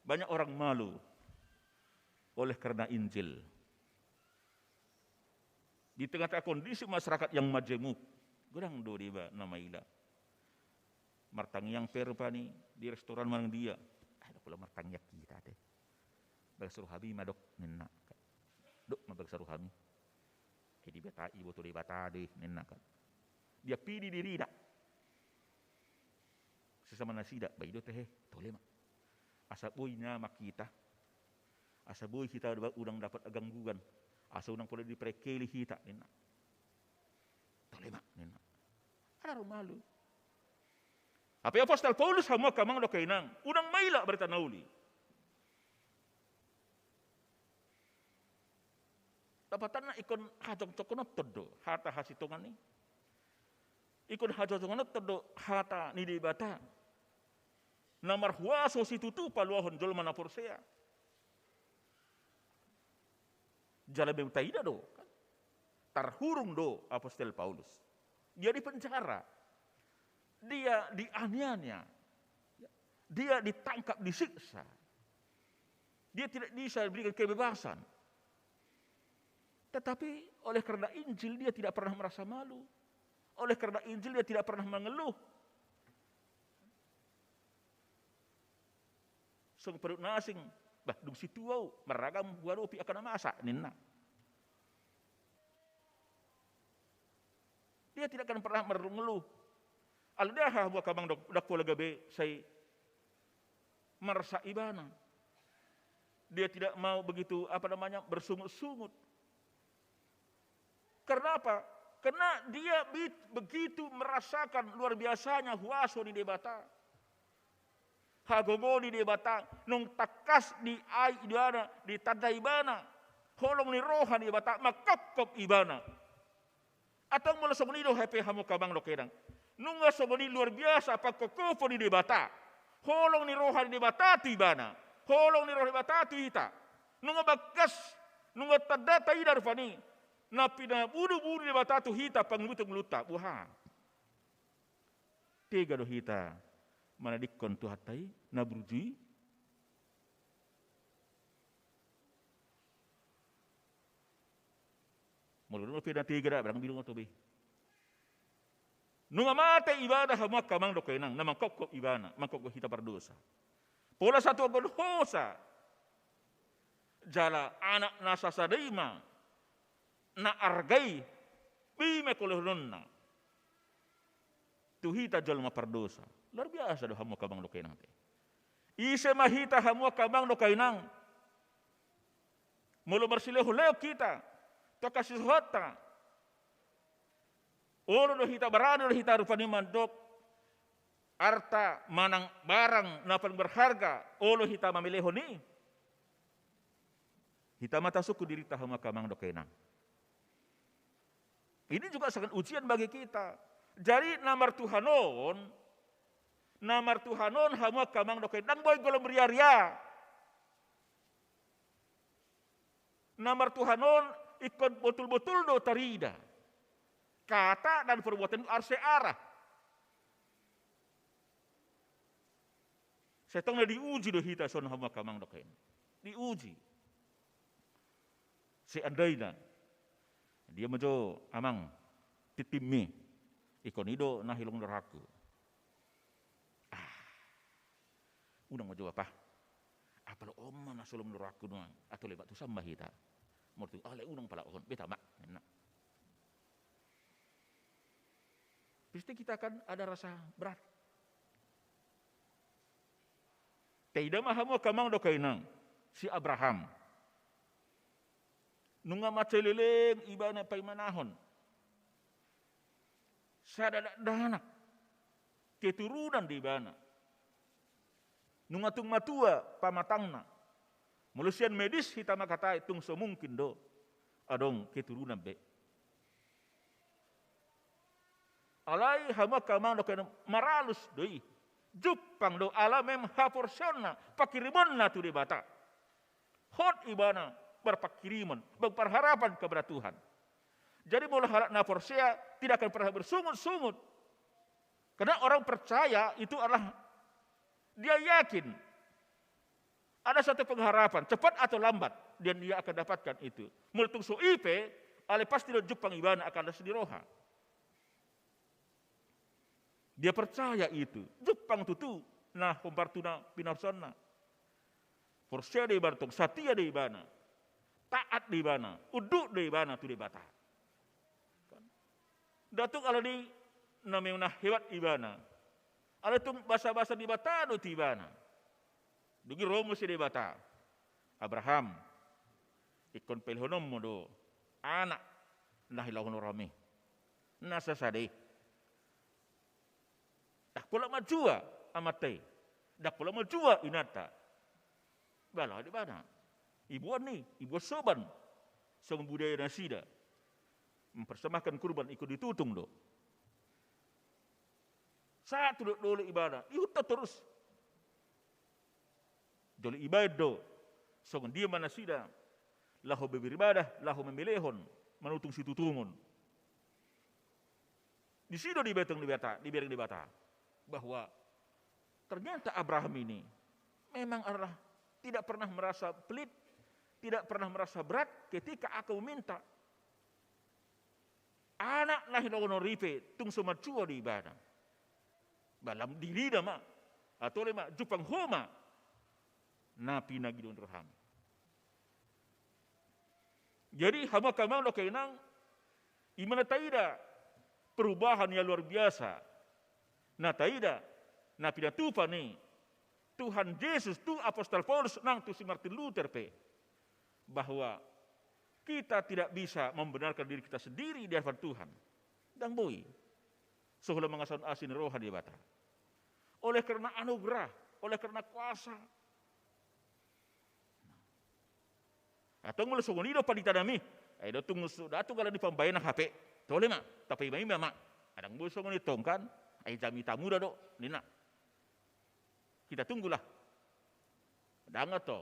Banyak orang malu oleh karena Injil. Di tengah-tengah kondisi masyarakat yang majemuk, godang do deba na maila. Martangiang pe rupani di restoran manang dia. Ah, dok pola martangiang hita te. Bagas rohami ma dok, ninna. Dok ma bagas rohami. Jadi Debata, iboto Debata do i, ninna kan. Dia pidi dirina. Sesama nasida, bah i do tehe, tole ma. Asa boi nyaman hita. Asa boi hita unang dapat gangguan. Asa unang pola diperkeli hita, ninna. Tole ma, ninna. Ala ro malu. Hape Apostel Paulus hamu angka amang dohot inang, unang maila barita na uli. Dapotanna ingkon hajongjonghononton do hata hasintongan i. Ingkon hajongjonghononton do hata ni Debata na marhuaso situtu paluahon jolma na porsea. Jala memang taida do, kan? Tarhurung do Apostel Paulus. Dia dipenjara. Dia dianiaya. Dia ditangkap, disiksa. Dia tidak bisa diberikan kebebasan. Tetapi oleh karena Injil, dia tidak pernah merasa malu. Oleh karena Injil, dia tidak pernah mengeluh. Songon pandut na asing, bah, dung sintua ahu, marragam huadopi angka na masa, ninna. Dia tidak akan pernah mengeluh. Alai dia, hamu angka amang, dok, dok pola gabe sai marsak ibana. Dia tidak mau begitu, apa namanya, bersungut-sungut. Karena apa? Karena dia bit-, begitu merasakan luar biasanya huaso ni Debata. Hagogoon ni Debata, nung tangkas diaek ibana, ditanda ibana, holong ni roha ni Debata mangkophop ibana. Antong molo songon i do hape hamu angka amang dohot inang, nunga songon i luar biasa pangkophopon ni Debata Holong ni roha ni Debata tu ibana. Holong ni roha ni Debata tu hita. Nunga bagas, nunga tanda taida rupani na pinabudubudu ni Debata tu hita pangulutta. Boha? Tega do hita manadingkon Tuhanta i na burju i? Molo dong pe na tega da, barang bidung oto be. Nunga mate ibana hamu angka amang dohot inang, na mangkophop ibana, mangkophop hita pardosa. Pola satuakhon hosa. Jala anak na sasada i ma na arga i, be i ma kolehononna tu hita jolma pardosa. Luar biasa do hamu angka amang dohot inang te. Ise ma hita hamu angka amang dohot inang? Molo marsilehonlehon hita tu angka sisohotta, olo do hita, barani do hita rupani mandok arta manang barang na paling berharga, olo hita mamelehon i? Hita ma tasungkun dirinta hamu angka amang dohot inang. Ini juga sangat ujian bagi kita. Jadi na martuhan on, na martuhan on hamu angka amang dohot inang, ndang boi golom riaria. Na martuhan on ingkon botulbotul do tarida. Kata dan perbuatan harus searah. Sai tong na diuji do hita songon hamu angka amang dohot inang. Diuji. Seandaina dia ma jo amang tintinmi, ingkon i do na hiloanghon rohangku. Ah. Unang ma jo apa? Apala on ma na so lomo ni rohangku nuaeng, atau lebat tu san ma hita. Molo tu, ah, le unang pala on, beta ma, ninna. Pasti kita akan ada rasa berat. Taida ma hamu angka amang dohot inang, si Abraham. Nunga mansai leleng ibana paimanahon. Sada dakdanak keturunan do ibana. Nunga tung matua pamatangna. Molo sian medis hita mangkatai tung so mungkin do adong keturunan be. Alai hamu angka amang dohot inang, maralus do i. Jumpang do ala memang haporseaonna, panghirimonna tu Debata. Hot ibana berpanghirimon, berpengharapan kepada Tuhan. Jadi molo halak na porsea tidak akan pernah bersungut-sungut. Karena orang percaya itu adalah dia yakin ada satu pengharapan, cepat atau lambat, dan dia akan dapatkan itu. Molo tung so i pe, alai pasti do jumpang ibana akan las ni roha. Dia percaya itu. Jumpang tutu na hombar tu na pinarsonna. Porsea do ibana tong, satia do ibana. Taat do ibana, unduk do ibana tu Debata. Nda tung alani na memang na hebat ibana. Alai tung basabasa ni Debata do tu ibana. Dung i ro muse Debata. Abraham, ingkon pelehononmu do anak na hiloanghon roham i. Na sasada i. Ndang pola manjua amanta i. Ndang pola manjua inanta. Bala do ibana. Iboan i, iboan soban. Songon budaya nasida. Mempersembahkan kurban ingkon ditutung do. Sahat tu dolok ibana, ihut do torus. Jolo ibaen do songon dia ma nasida laho beribadah, laho mamelehon, manutung situtungon. Disi do dibereng Debata, dibereng Debata bahwa ternyata Abraham ini memang adalah tidak pernah merasa pelit, tidak pernah merasa berat ketika aku meminta anak na hiloanghon roham i pe, tung so manjua do ibana. Ba lam dirina ma, atau le ma, jumpang ho ma na pinangidoan roham. Jadi hamu angka amang dohot inang, i ma na taida perubahan yang luar biasa. Na taida, na pinatupa ni Tuhan Jesus tu Apostel Paulus nang tu si Martin Luther pe, bahwa kita tidak bisa membenarkan diri kita sendiri di hadapan Tuhan. Ndang boi. So holan mangasahon asi ni roha ni Debata. Oleh karena anugerah, oleh karena kuasa. Antong molo songon i do panditanami, ai do tung so, da tung alani pambahenan hape. Tole ma, tapaima-ima ma. Ndang boi songon i tong kan, ai jamita muda do, ninna. Kita tunggulah. Ndang, atau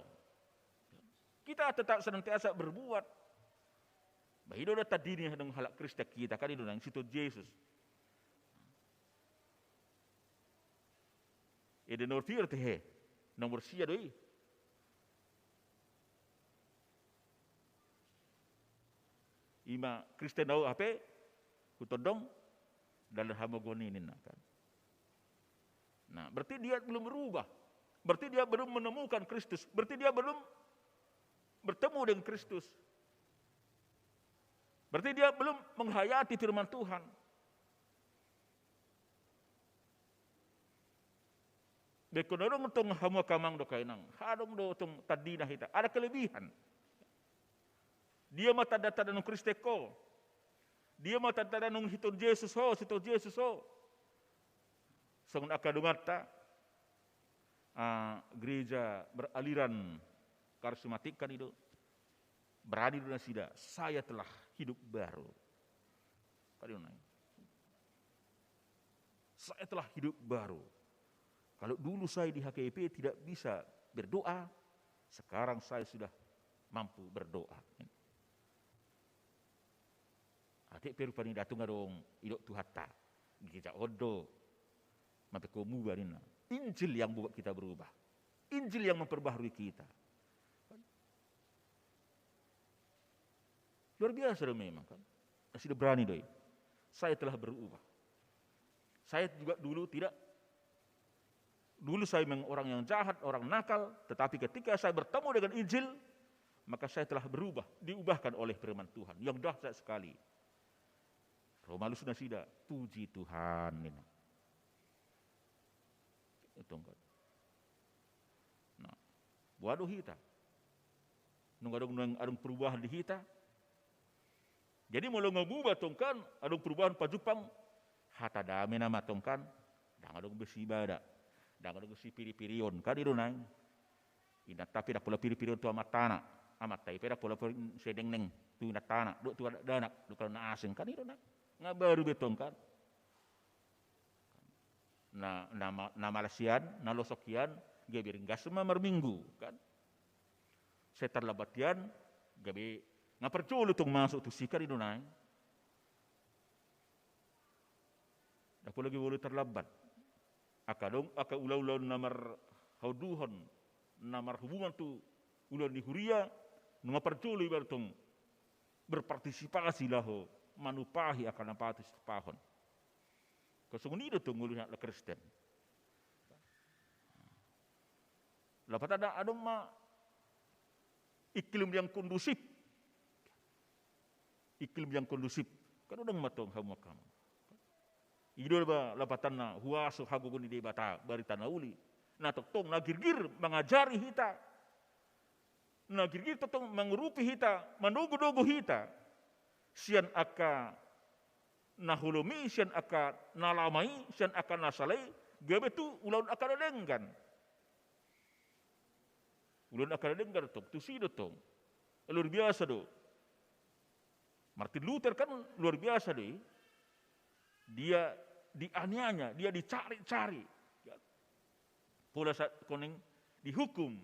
kita tetap senantiasa berbuat. Bah, i do da tandina adong halak Kristen hita, kan i do nang sitehon Jesus. Ede nomor pir te he, nomor sia do i. Ima Kristen au, hape hutondong dalan hamogoan i ninna, kan. Nah, berarti dia belum berubah. Berarti dia belum menemukan Kristus. Berarti dia belum bertemu dengan Kristus. Berarti dia belum menghayati firman Tuhan. Ingkon adong tong hamu angka amang dohot inang, adong do tong tandina hita, ada kelebihan. Dia ma tanda-tanda nunga Kristen ho. Dia ma tanda-tanda nunga sitehon Jesus ho, sitehon Jesus ho. Songon angka donganta, ah, gereja beraliran karismatik, kan i do. Berani do nasida, "Saya telah hidup baru." Kan i do nai. "Saya telah hidup baru. Kalau dulu saya di H K I P tidak bisa berdoa, sekarang saya sudah mampu berdoa." Ate pe rupani ndang tung adong didok Tuhanta, gereja on do mambahen ho muba ninna. Injil yang buat kita berubah. Injil yang memperbaharui kita. Luar biasa do memang, kan. Nasida berani do i. "Saya telah berubah. Saya juga dulu tidak, dulu saya memang orang yang jahat, orang nakal, tetapi ketika saya bertemu dengan Injil, maka saya telah berubah, diubahkan oleh firman Tuhan yang dahsyat sekali." Ro ma alus nasida, "Puji Tuhan," ninna. Tong, kan. Nah, boha do hita? Nunga adong, nunga adong perubahan di hita? Jadi molo nunga muba tong, kan, adong perubahan pajumpang, hata dame nama tong, kan. Ndang adong be sibada, ndang adong be sipiri-pirion, kan i do nai. Inanta pe ndang pola piri-pirion tu amantana, amanta i pe ndang pola piri-, sedengneng tu inantana dohot tu dakdanak, dohot tu na asing, kan i do nai. Nunga baru be tong, kan. Na, na ma-, na malas hian, na losok hian, gabe ringgas ma marminggu, kan. Sai tarlambat hian, gabe nunga parjolo tong masuk tusi, kan i do nai. Ndang pola gabe olo tarlambat. Angka adong, angka ulaon-ulaon na marhaunduhon, na marhubungan tu ulaon ni huria, nunga parjolo ibana tong berpartisipasi laho manumpahi angka na patut situmpahon. Songon i do tong ngolu ni halak Kristen. Lapatanna adong ma iklim yang kondusif. Iklim yang kondusif. Kan adong ma tong hamu angka amang. I do ba lapatanna huaso hagogoon ni Debata barita na uli. Na tongtong na girgir mangajari hita. Na girgir tongtong mangurupi hita, manogu-nogu hita. Sian angka na holom i, sian angka na lama i, sian angka na sala i, gabe tu ulaon angka na denggan. Ulaon angka na denggan tong, tusi do tong. Luar biasa do. Martin Luther kan luar biasa do i. Dia dianiaya, dia dicari-cari. Ya. Pola saat koning dihukum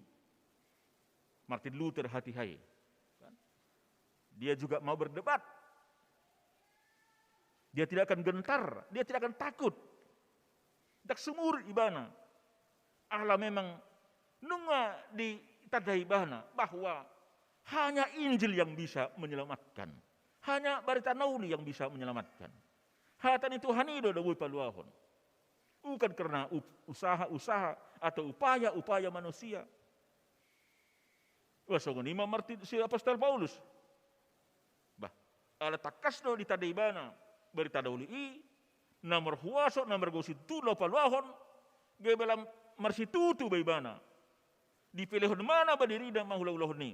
Martin Luther hatiha i. Kan? Dia juga mau berdebat. Dia tidak akan gentar, dia tidak akan takut. Ndang sumurut ibana. Ala memang nunga ditanda ibana bahwa hanya Injil yang bisa menyelamatkan. Hanya barita na uli yang bisa menyelamatkan. Hata ni Tuhan i do na boi paluahon. Bukan karena up-, usaha-usaha atau upaya-upaya manusia. Wah, songon i ma Martin, si Apostel Paulus. Bah, ala tangkas do ditanda ibana barita na uli i, na marhuaso, na margosi tu laho paluahon, gabe lam marsitutu ba ibana. Dipelehon ma na ba dirina mangulahulahon i.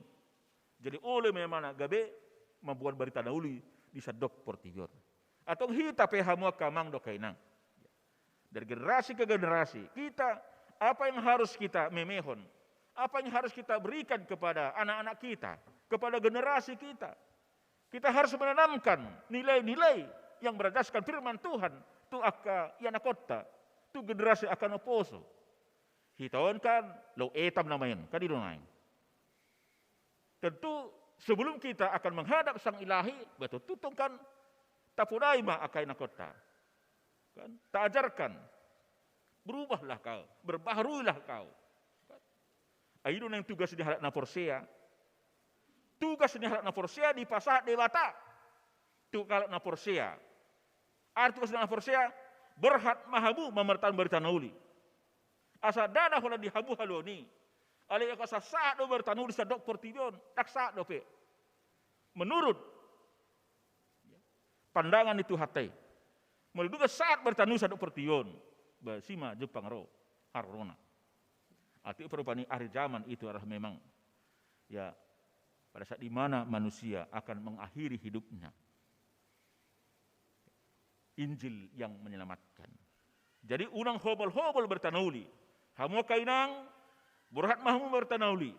Jadi olo ma ibana gabe mamboan barita na uli di sandok portibi on. Antong hita pe hamu angka amang dohot inang. Dari generasi ke generasi, kita, apa yang harus kita memehon? Apa yang harus kita berikan kepada anak-anak kita, kepada generasi kita? Kita harus menanamkan nilai-nilai yang berdasarkan firman Tuhan tu angka ianakhonta, tu generasi angka na poso. Hita on kan, lo etam nama i on, kan i do nai. Tentu sebelum kita akan menghadap Sang Ilahi, betul tutong kan, tapodai ma angka inakhonta. Kan? Taajarkan. Berubahlah kau, berbaharuilah kau. Kan? Ai i do nai tugas ni halak na porsea. Tugas ni halak na porsea dipasahat Debata tu halak na porsea. Arti tugas ni halak na porsea, borhat ma hamu mamartahon barita na uli. Asa ndada holan di hamu haluaon i. Alai anggo asa sahat do barita na uli sian dok portibi on, ndang sahat dope. Menurut pandangan ni Tuhanta i. Molo dung sahat barita na uli sian dok portibi on, berarti ma jumpang ro harorona. Arti perubahan akhir zaman itu adalah memang, ya, pada saat di mana manusia akan mengakhiri hidupnya. Injil yang menyelamatkan. Jadi unang hobol-hobol barita na uli. Hamu angka inang, borhat ma hamu barita na uli.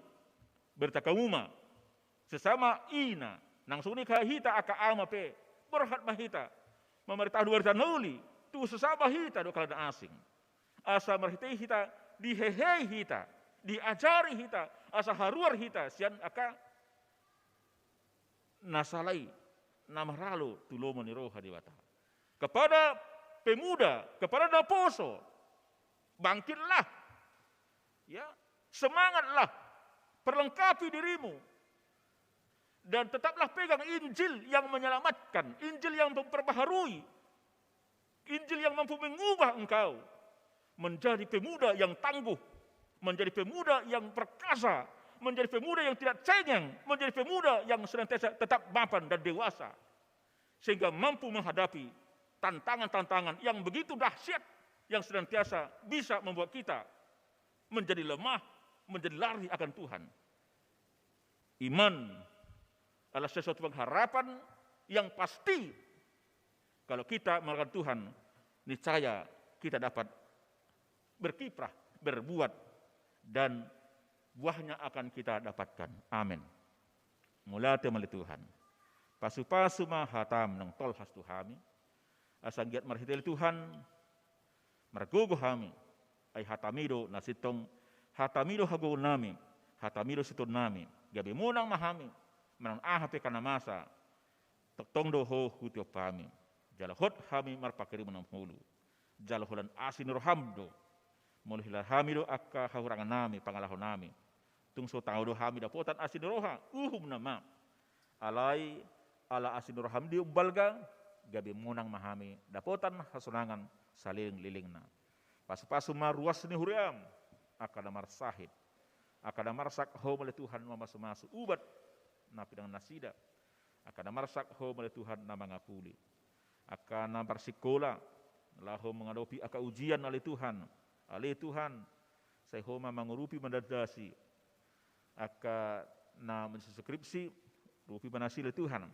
Barita hamu ma. Sesama ina, nang songon i hita angka ama pe, borhat ma hita. Mamartahon barita na uli tu sesama hita dohot halak na asing. Asa marhite i hita, dihehei hita, diajari hita, asa haruar hita sian angka na sala i, na maralo tu lomo ni roha Debata. Kepada pemuda, kepada naposo, bangkitlah. Ya, semangatlah. Perlengkapi dirimu. Dan tetaplah pegang Injil yang menyelamatkan, Injil yang memperbaharui, Injil yang mampu mengubah engkau menjadi pemuda yang tangguh, menjadi pemuda yang perkasa, menjadi pemuda yang tidak cengeng, menjadi pemuda yang senantiasa tetap mapan dan dewasa, sehingga mampu menghadapi tantangan-tantangan yang begitu dahsyat yang senantiasa bisa membuat kita menjadi lemah, menjadi lari akan Tuhan. Iman adalah sesuatu pengharapan yang pasti. Kalau kita mengandalkan Tuhan, niscaya kita dapat berkiprah, berbuat, dan buahnya akan kita dapatkan. Amin. Mauliate ma ale Tuhan. Pasu-pasu ma hataM naung tolhas tu hami. Asa anggiat marhite ale Tuhan, margogo hami, ai hataMi do na sintong, hataMi do hagogoonnami, hataMi do sitoannami, gabe monang ma hami, manang aha pe angka na masa, tongtong do Ho hutiop hami, jala hot hami marpanghirimon na mangolu, jala holan asi ni rohaM do, molo hela hami do angka hahurangannami, pangalahonami, tung so tanggo do hami dapotan asi ni roha, uhum nama. Alai, ala asi ni rohaM do umbalga, gabe monang ma hami dapotan hasonangan saleleng-lelengna. Pasu-pasu ma ruas ni huriaM, angka na marsahit, angka na marsak Ho ma ale Tuhan mamasu-masu ubat na pinangan nasida, angka na marsak Ho ma ale Tuhan na mangapuli, angka na marsikola, laho mangadopi angka ujian ale Tuhan, ale Tuhan, sai Ho ma mangurupi mandasdasi, angka na manskripsi, urupi ma nasida ale Tuhan.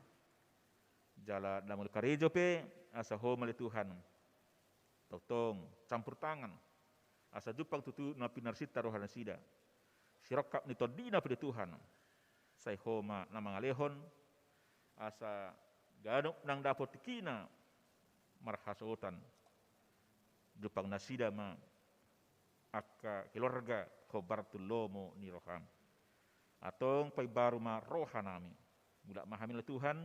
Jala na molo karejo pe, asa Ho ma ale Tuhan. Tongtong, campur tangan. Asa jumpang tutu na pinarsinta roha nasida. Sirongkap ni tondina pe ale Tuhan. Sai Ho ma na mangalehon, asa ganup nang dapot tingkina marhasohotan. Jumpang nasida ma angka keluarga hombar tu lomo ni rohaM. Antong paimbaru ma rohanami. Mulak ma hami ale Tuhan,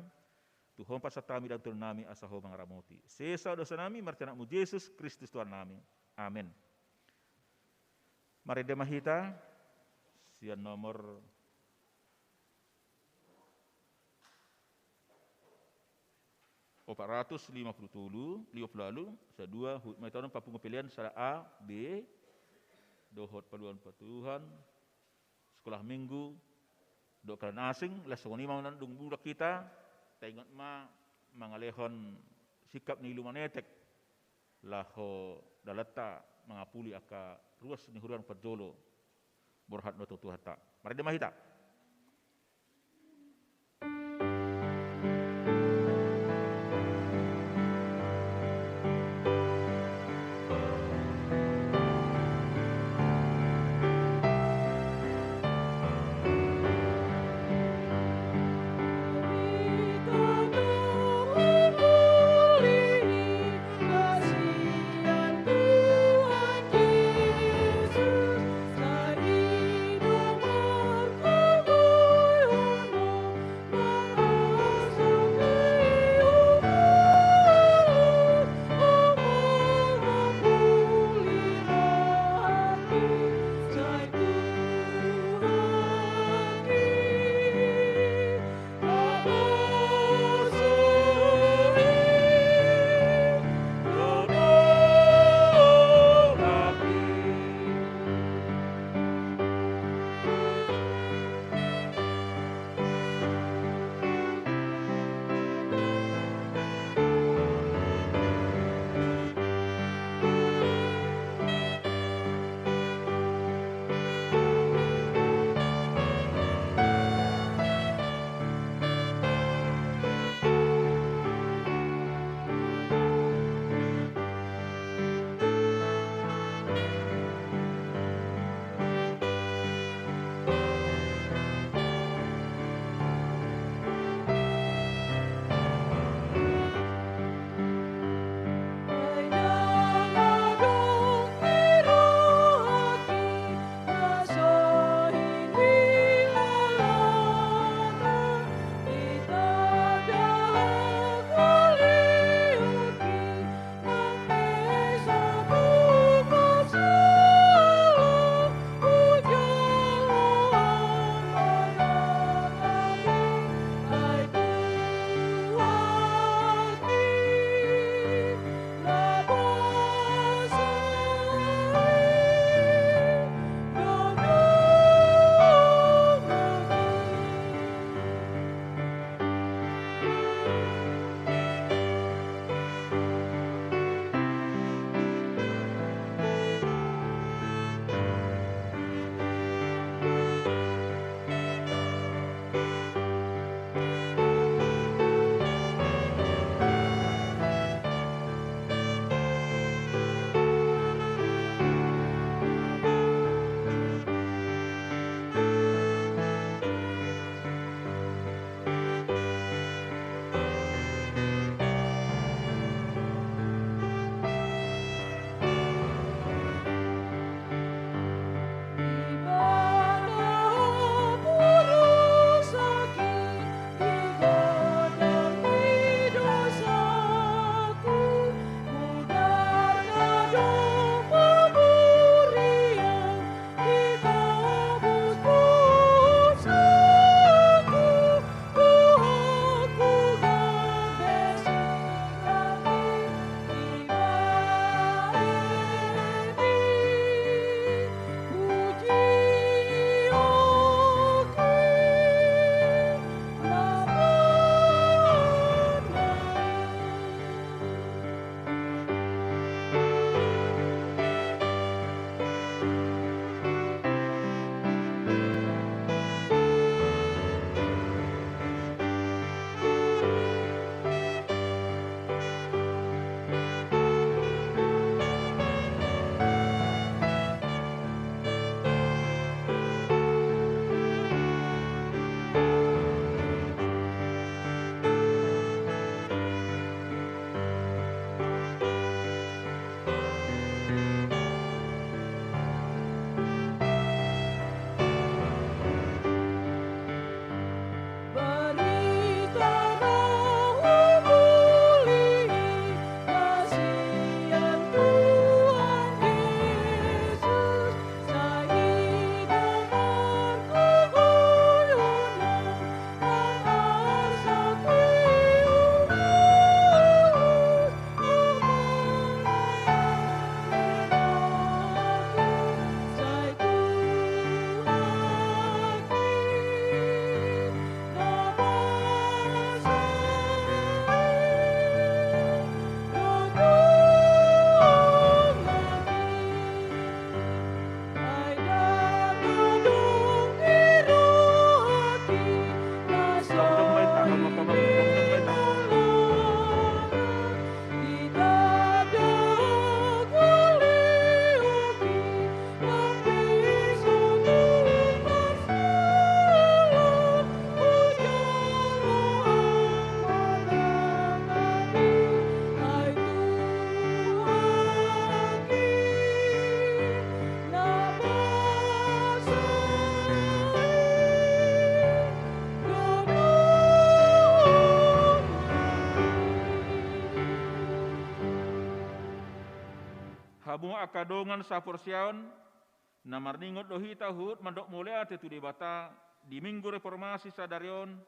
tu Ho pasahat hami dalan tu lomo nami asa Ho mangaramoti. Sesa dosanami marhite AnakMu Jesus Kristus Tuhannami. Amen. Marende ma hita, sian nomor opat ratus lima puluh tolu, lima puluh lalu, sa dua, huhut ma hita on papungu pelean sada A, B, dohot paduahon patuduhon, sekolah minggu, dohot angka na asing, laos songon i ma dung mulak hita, taingot ma mangalehon sikap ni ilu manetek, laho dalanta mangapuli angka ruas ni huria parjolo, borhat do tu Tuhanta. Marende ma hita. Hamu angka dongan saporseaon, na marningot do hita huhut mandok mauliate tu Debata di Minggu Reformasi sadari on,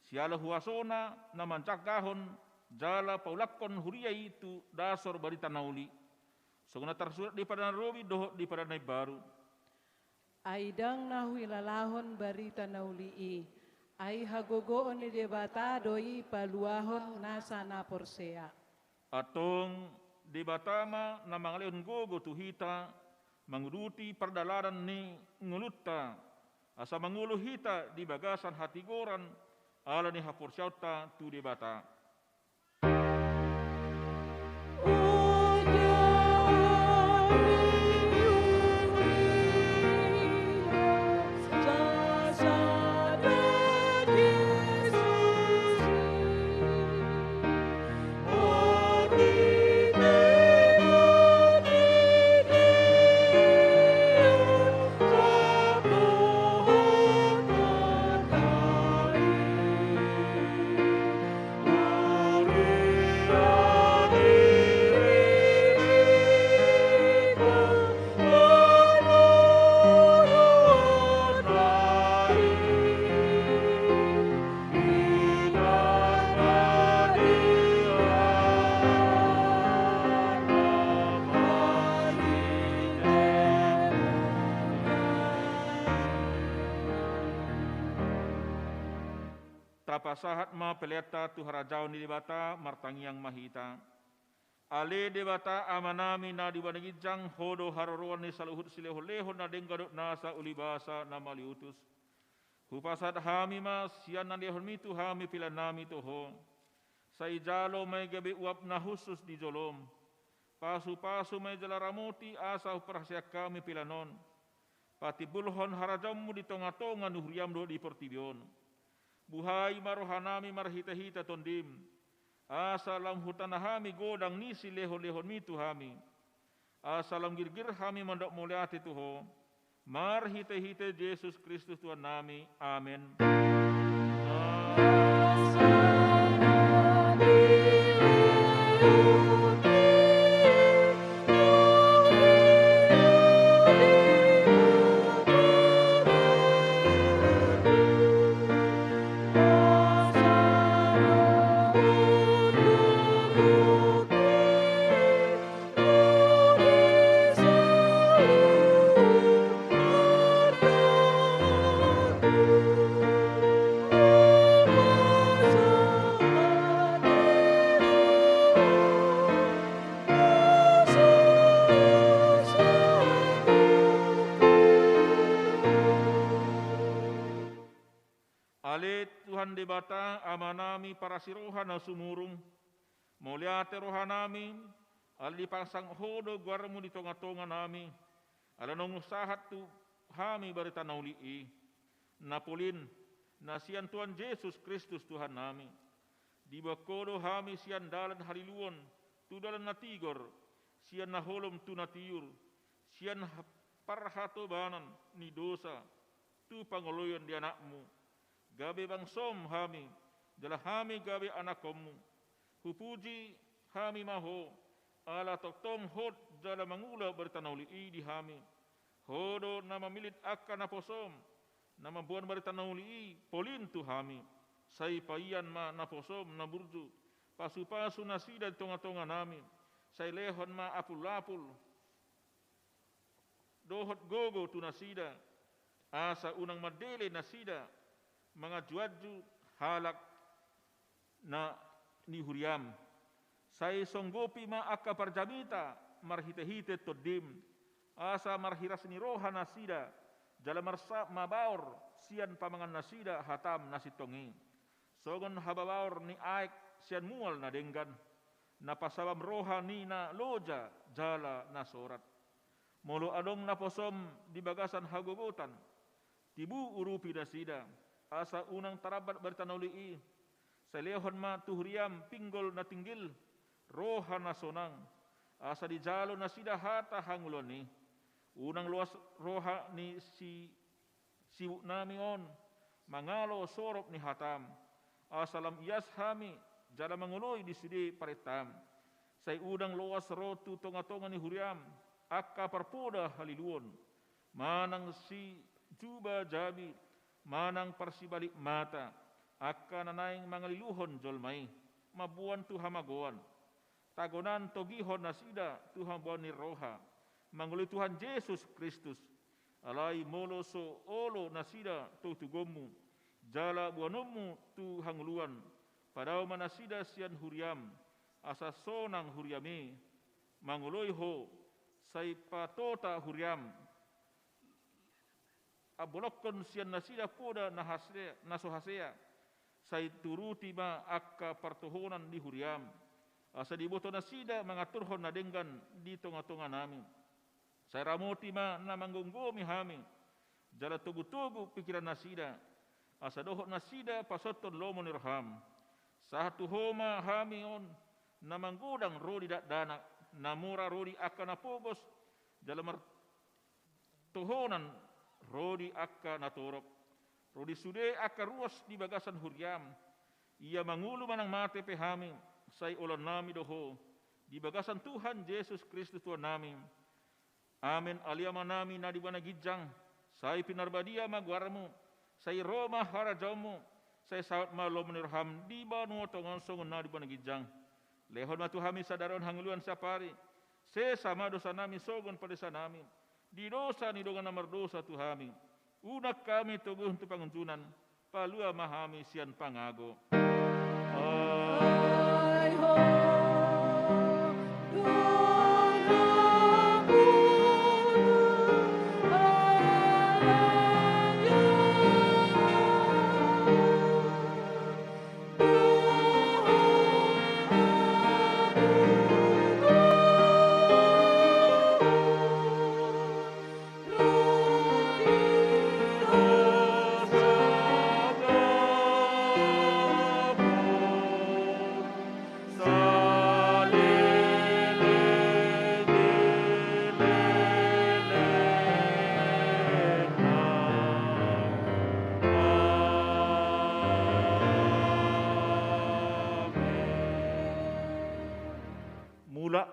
siala huasona na manjanggahon jala paulakhon huria i tu dasor barita na uli. Songon na tarsurat di Pardalanan Robi dohot di Pardalanan Imbaru. Ai ndang na huhilalahon barita na uli i, ai hagogoon ni Debata do i paluahon nasa na porsea. Antong Debata ma na mangalehon gogo tu hita, manguduti pardalanan ni ngolunta, asa mangolu hita di bagasan hatigoran ala ni haporseaonta tu Debata. Tapasahat ma peleanta tu harajaon ni Debata, martangiang ma hita. Ale Debata Amanami na di banua ginjang, Ho do haroroan ni saluhut silehonlehon na denggan dohot nasa ulibasa na mauliutus. Hupasahat hami ma sian na lehonmi tu hami pelean nami tu Ho. Sai jalo ma i gabe uap na hushus di jolom. Pasupasu ma i jala ramoti asa huparhaseang hami pelean on patimbulhon harajaonmu di tongatonga ni huriam dohot di portibi on. Buhai ma rohanami marhitehite Tondim, asa lam hutanda hami godang ni silehonlehonmi tu hami, asa lam girgir hami mandok mauliate tu Ho, marhitehite Jesus Kristus Tuhannami. Amen. Ale Tuhan Debata, Amanami parasi roha na sumurung, mauliate rohanami, ala dipasahat Ho do goarmu di tongatonganami, ala naung husahat tu hami barita na uli i, na polin, na sian Tuhan Jesus Kristus Tuhannami. Diboan Ho do hami sian dalan haliluon tu dalan na tigor, sian na holom tu na tiur, sian ha-, parhatobanan ni dosa tu pangoloion di Anakmu. Gabe bangsom hami, jala hami gabe anakkonmu. Hupuji hami ma Ho, ala tongtong hot jala mangula barita na uli i di hami. Ho do na mamillit angka naposom, na mamboan barita na uli i polin tu hami. Sai paian ma naposom na burju, pasupasu nasida di tongatonganami. Sai lehon ma apulapul dohot gogo tu nasida, asa unang mandele nasida manganjuanju halak na ni huriam. Sai songgopi ma angka parjamita marhitehite Tondim, asa marhiras ni roha nasida, jala marsa-, mabaor sian pamangan nasida hatam na sintong i, songon hababaor ni aek sian mual na denggan, na pasabam roha ni na loja jala na sorat. Molo adong naposom di bagasan hagogotan, tibu urupi nasida, asa unang tarambat barita na uli i. Sai lehon ma tu huriam pinggol na tinggil, roha na sonang, asa dijalo nasida hata hangoluan i. Unang loas roha ni si sibuknami on mangalo sorop ni hatam, asa lam ias hami jala mangoloi di sude parentam. Sai unang loas ro tu tongatonga ni huriam angka parpoda haliluon, manang sijuba jabi, manang parsibalik mata, angka na naeng mangaliluhon jolma i, mamboan tu hamagoan. Tagonan togihon nasida tu hambaon ni roha mangoloi Tuhan Jesus Kristus. Alai molo so olo nasida togutoguonmu jala boanonmu tu hangoluan, padao ma nasida sian huriam, asa sonang huriam i mangoloi Ho. Sai patota huriam, ambolonghon sian nasida poda na hasea, na so hasea. Sai turuti ma angka partohonan di huriam, asa diboto nasida mangaturhon na denggan di tongatonganami. Sai ramoti ma na manggomgomi hami, jala togutogu pingkiran nasida, asa dohot nasida pasahathon lomo ni roham. Sahat tu Ho ma hami on, na manggodang ro di dakdanak, na mora ro di angka na pogos, jala mar- tohonan ro di angka na torop, ro di sude angka ruas di bagasan huriam. Ia mangolu manang mate pe hami, sai olannami do Ho, di bagasan Tuhan Jesus Kristus Tuhannami. Amen. Ale Amanami na di banua ginjang, sai pinarbadia ma goarmu, sai ro ma harajaonmu, sai saut ma lomo ni roham di banua tonga on songon na di banua ginjang. Lehon ma tu hami sadari on hangoluan siapari. Sesa ma dosanami songon panesanami di dosa ni dongan na mardosa tu hami. Unang hami toguhon tu pangunjunan, palua ma hami sian pangago. Ai ho, Tuhan Amanku, ala ia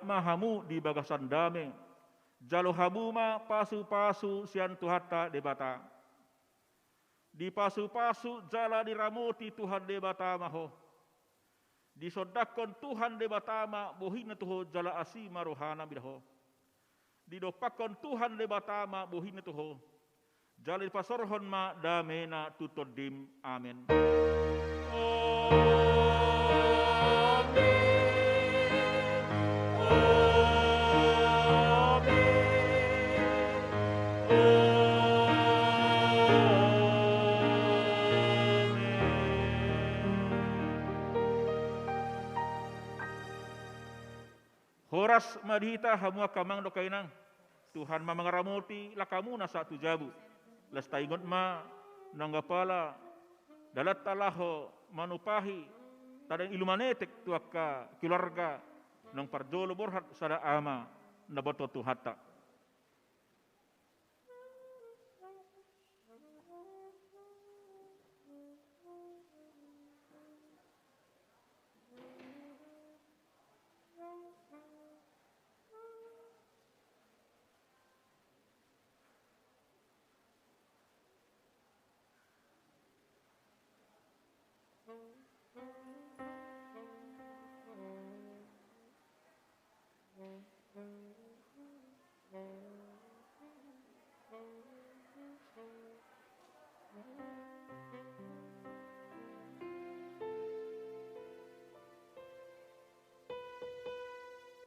ma hamu di bagasan dame. Jalo hamu ma pasu-pasu sian Tuhanta Debata. Dipasupasu jala diramoti Tuhan Debata ma ho. Disondangkon Tuhan Debata ma bohina tu ho jala asi ma rohana mida ho. Didompakkon Tuhan Debata ma bohina tu ho. Jala dipasaorhon ma damena tu tondim. Amen. Amen. Amen. Amen. Horas ma di hita hamu angka amang dohot inang. Tuhan ma mangaramoti langkamuna sahat tu jabu. Laos taingot ma nang apala dalanta laho manumpahi tadaan ilumanetek tu angka keluarga naung parjolo borhat sada ama na botohon Tuhanta.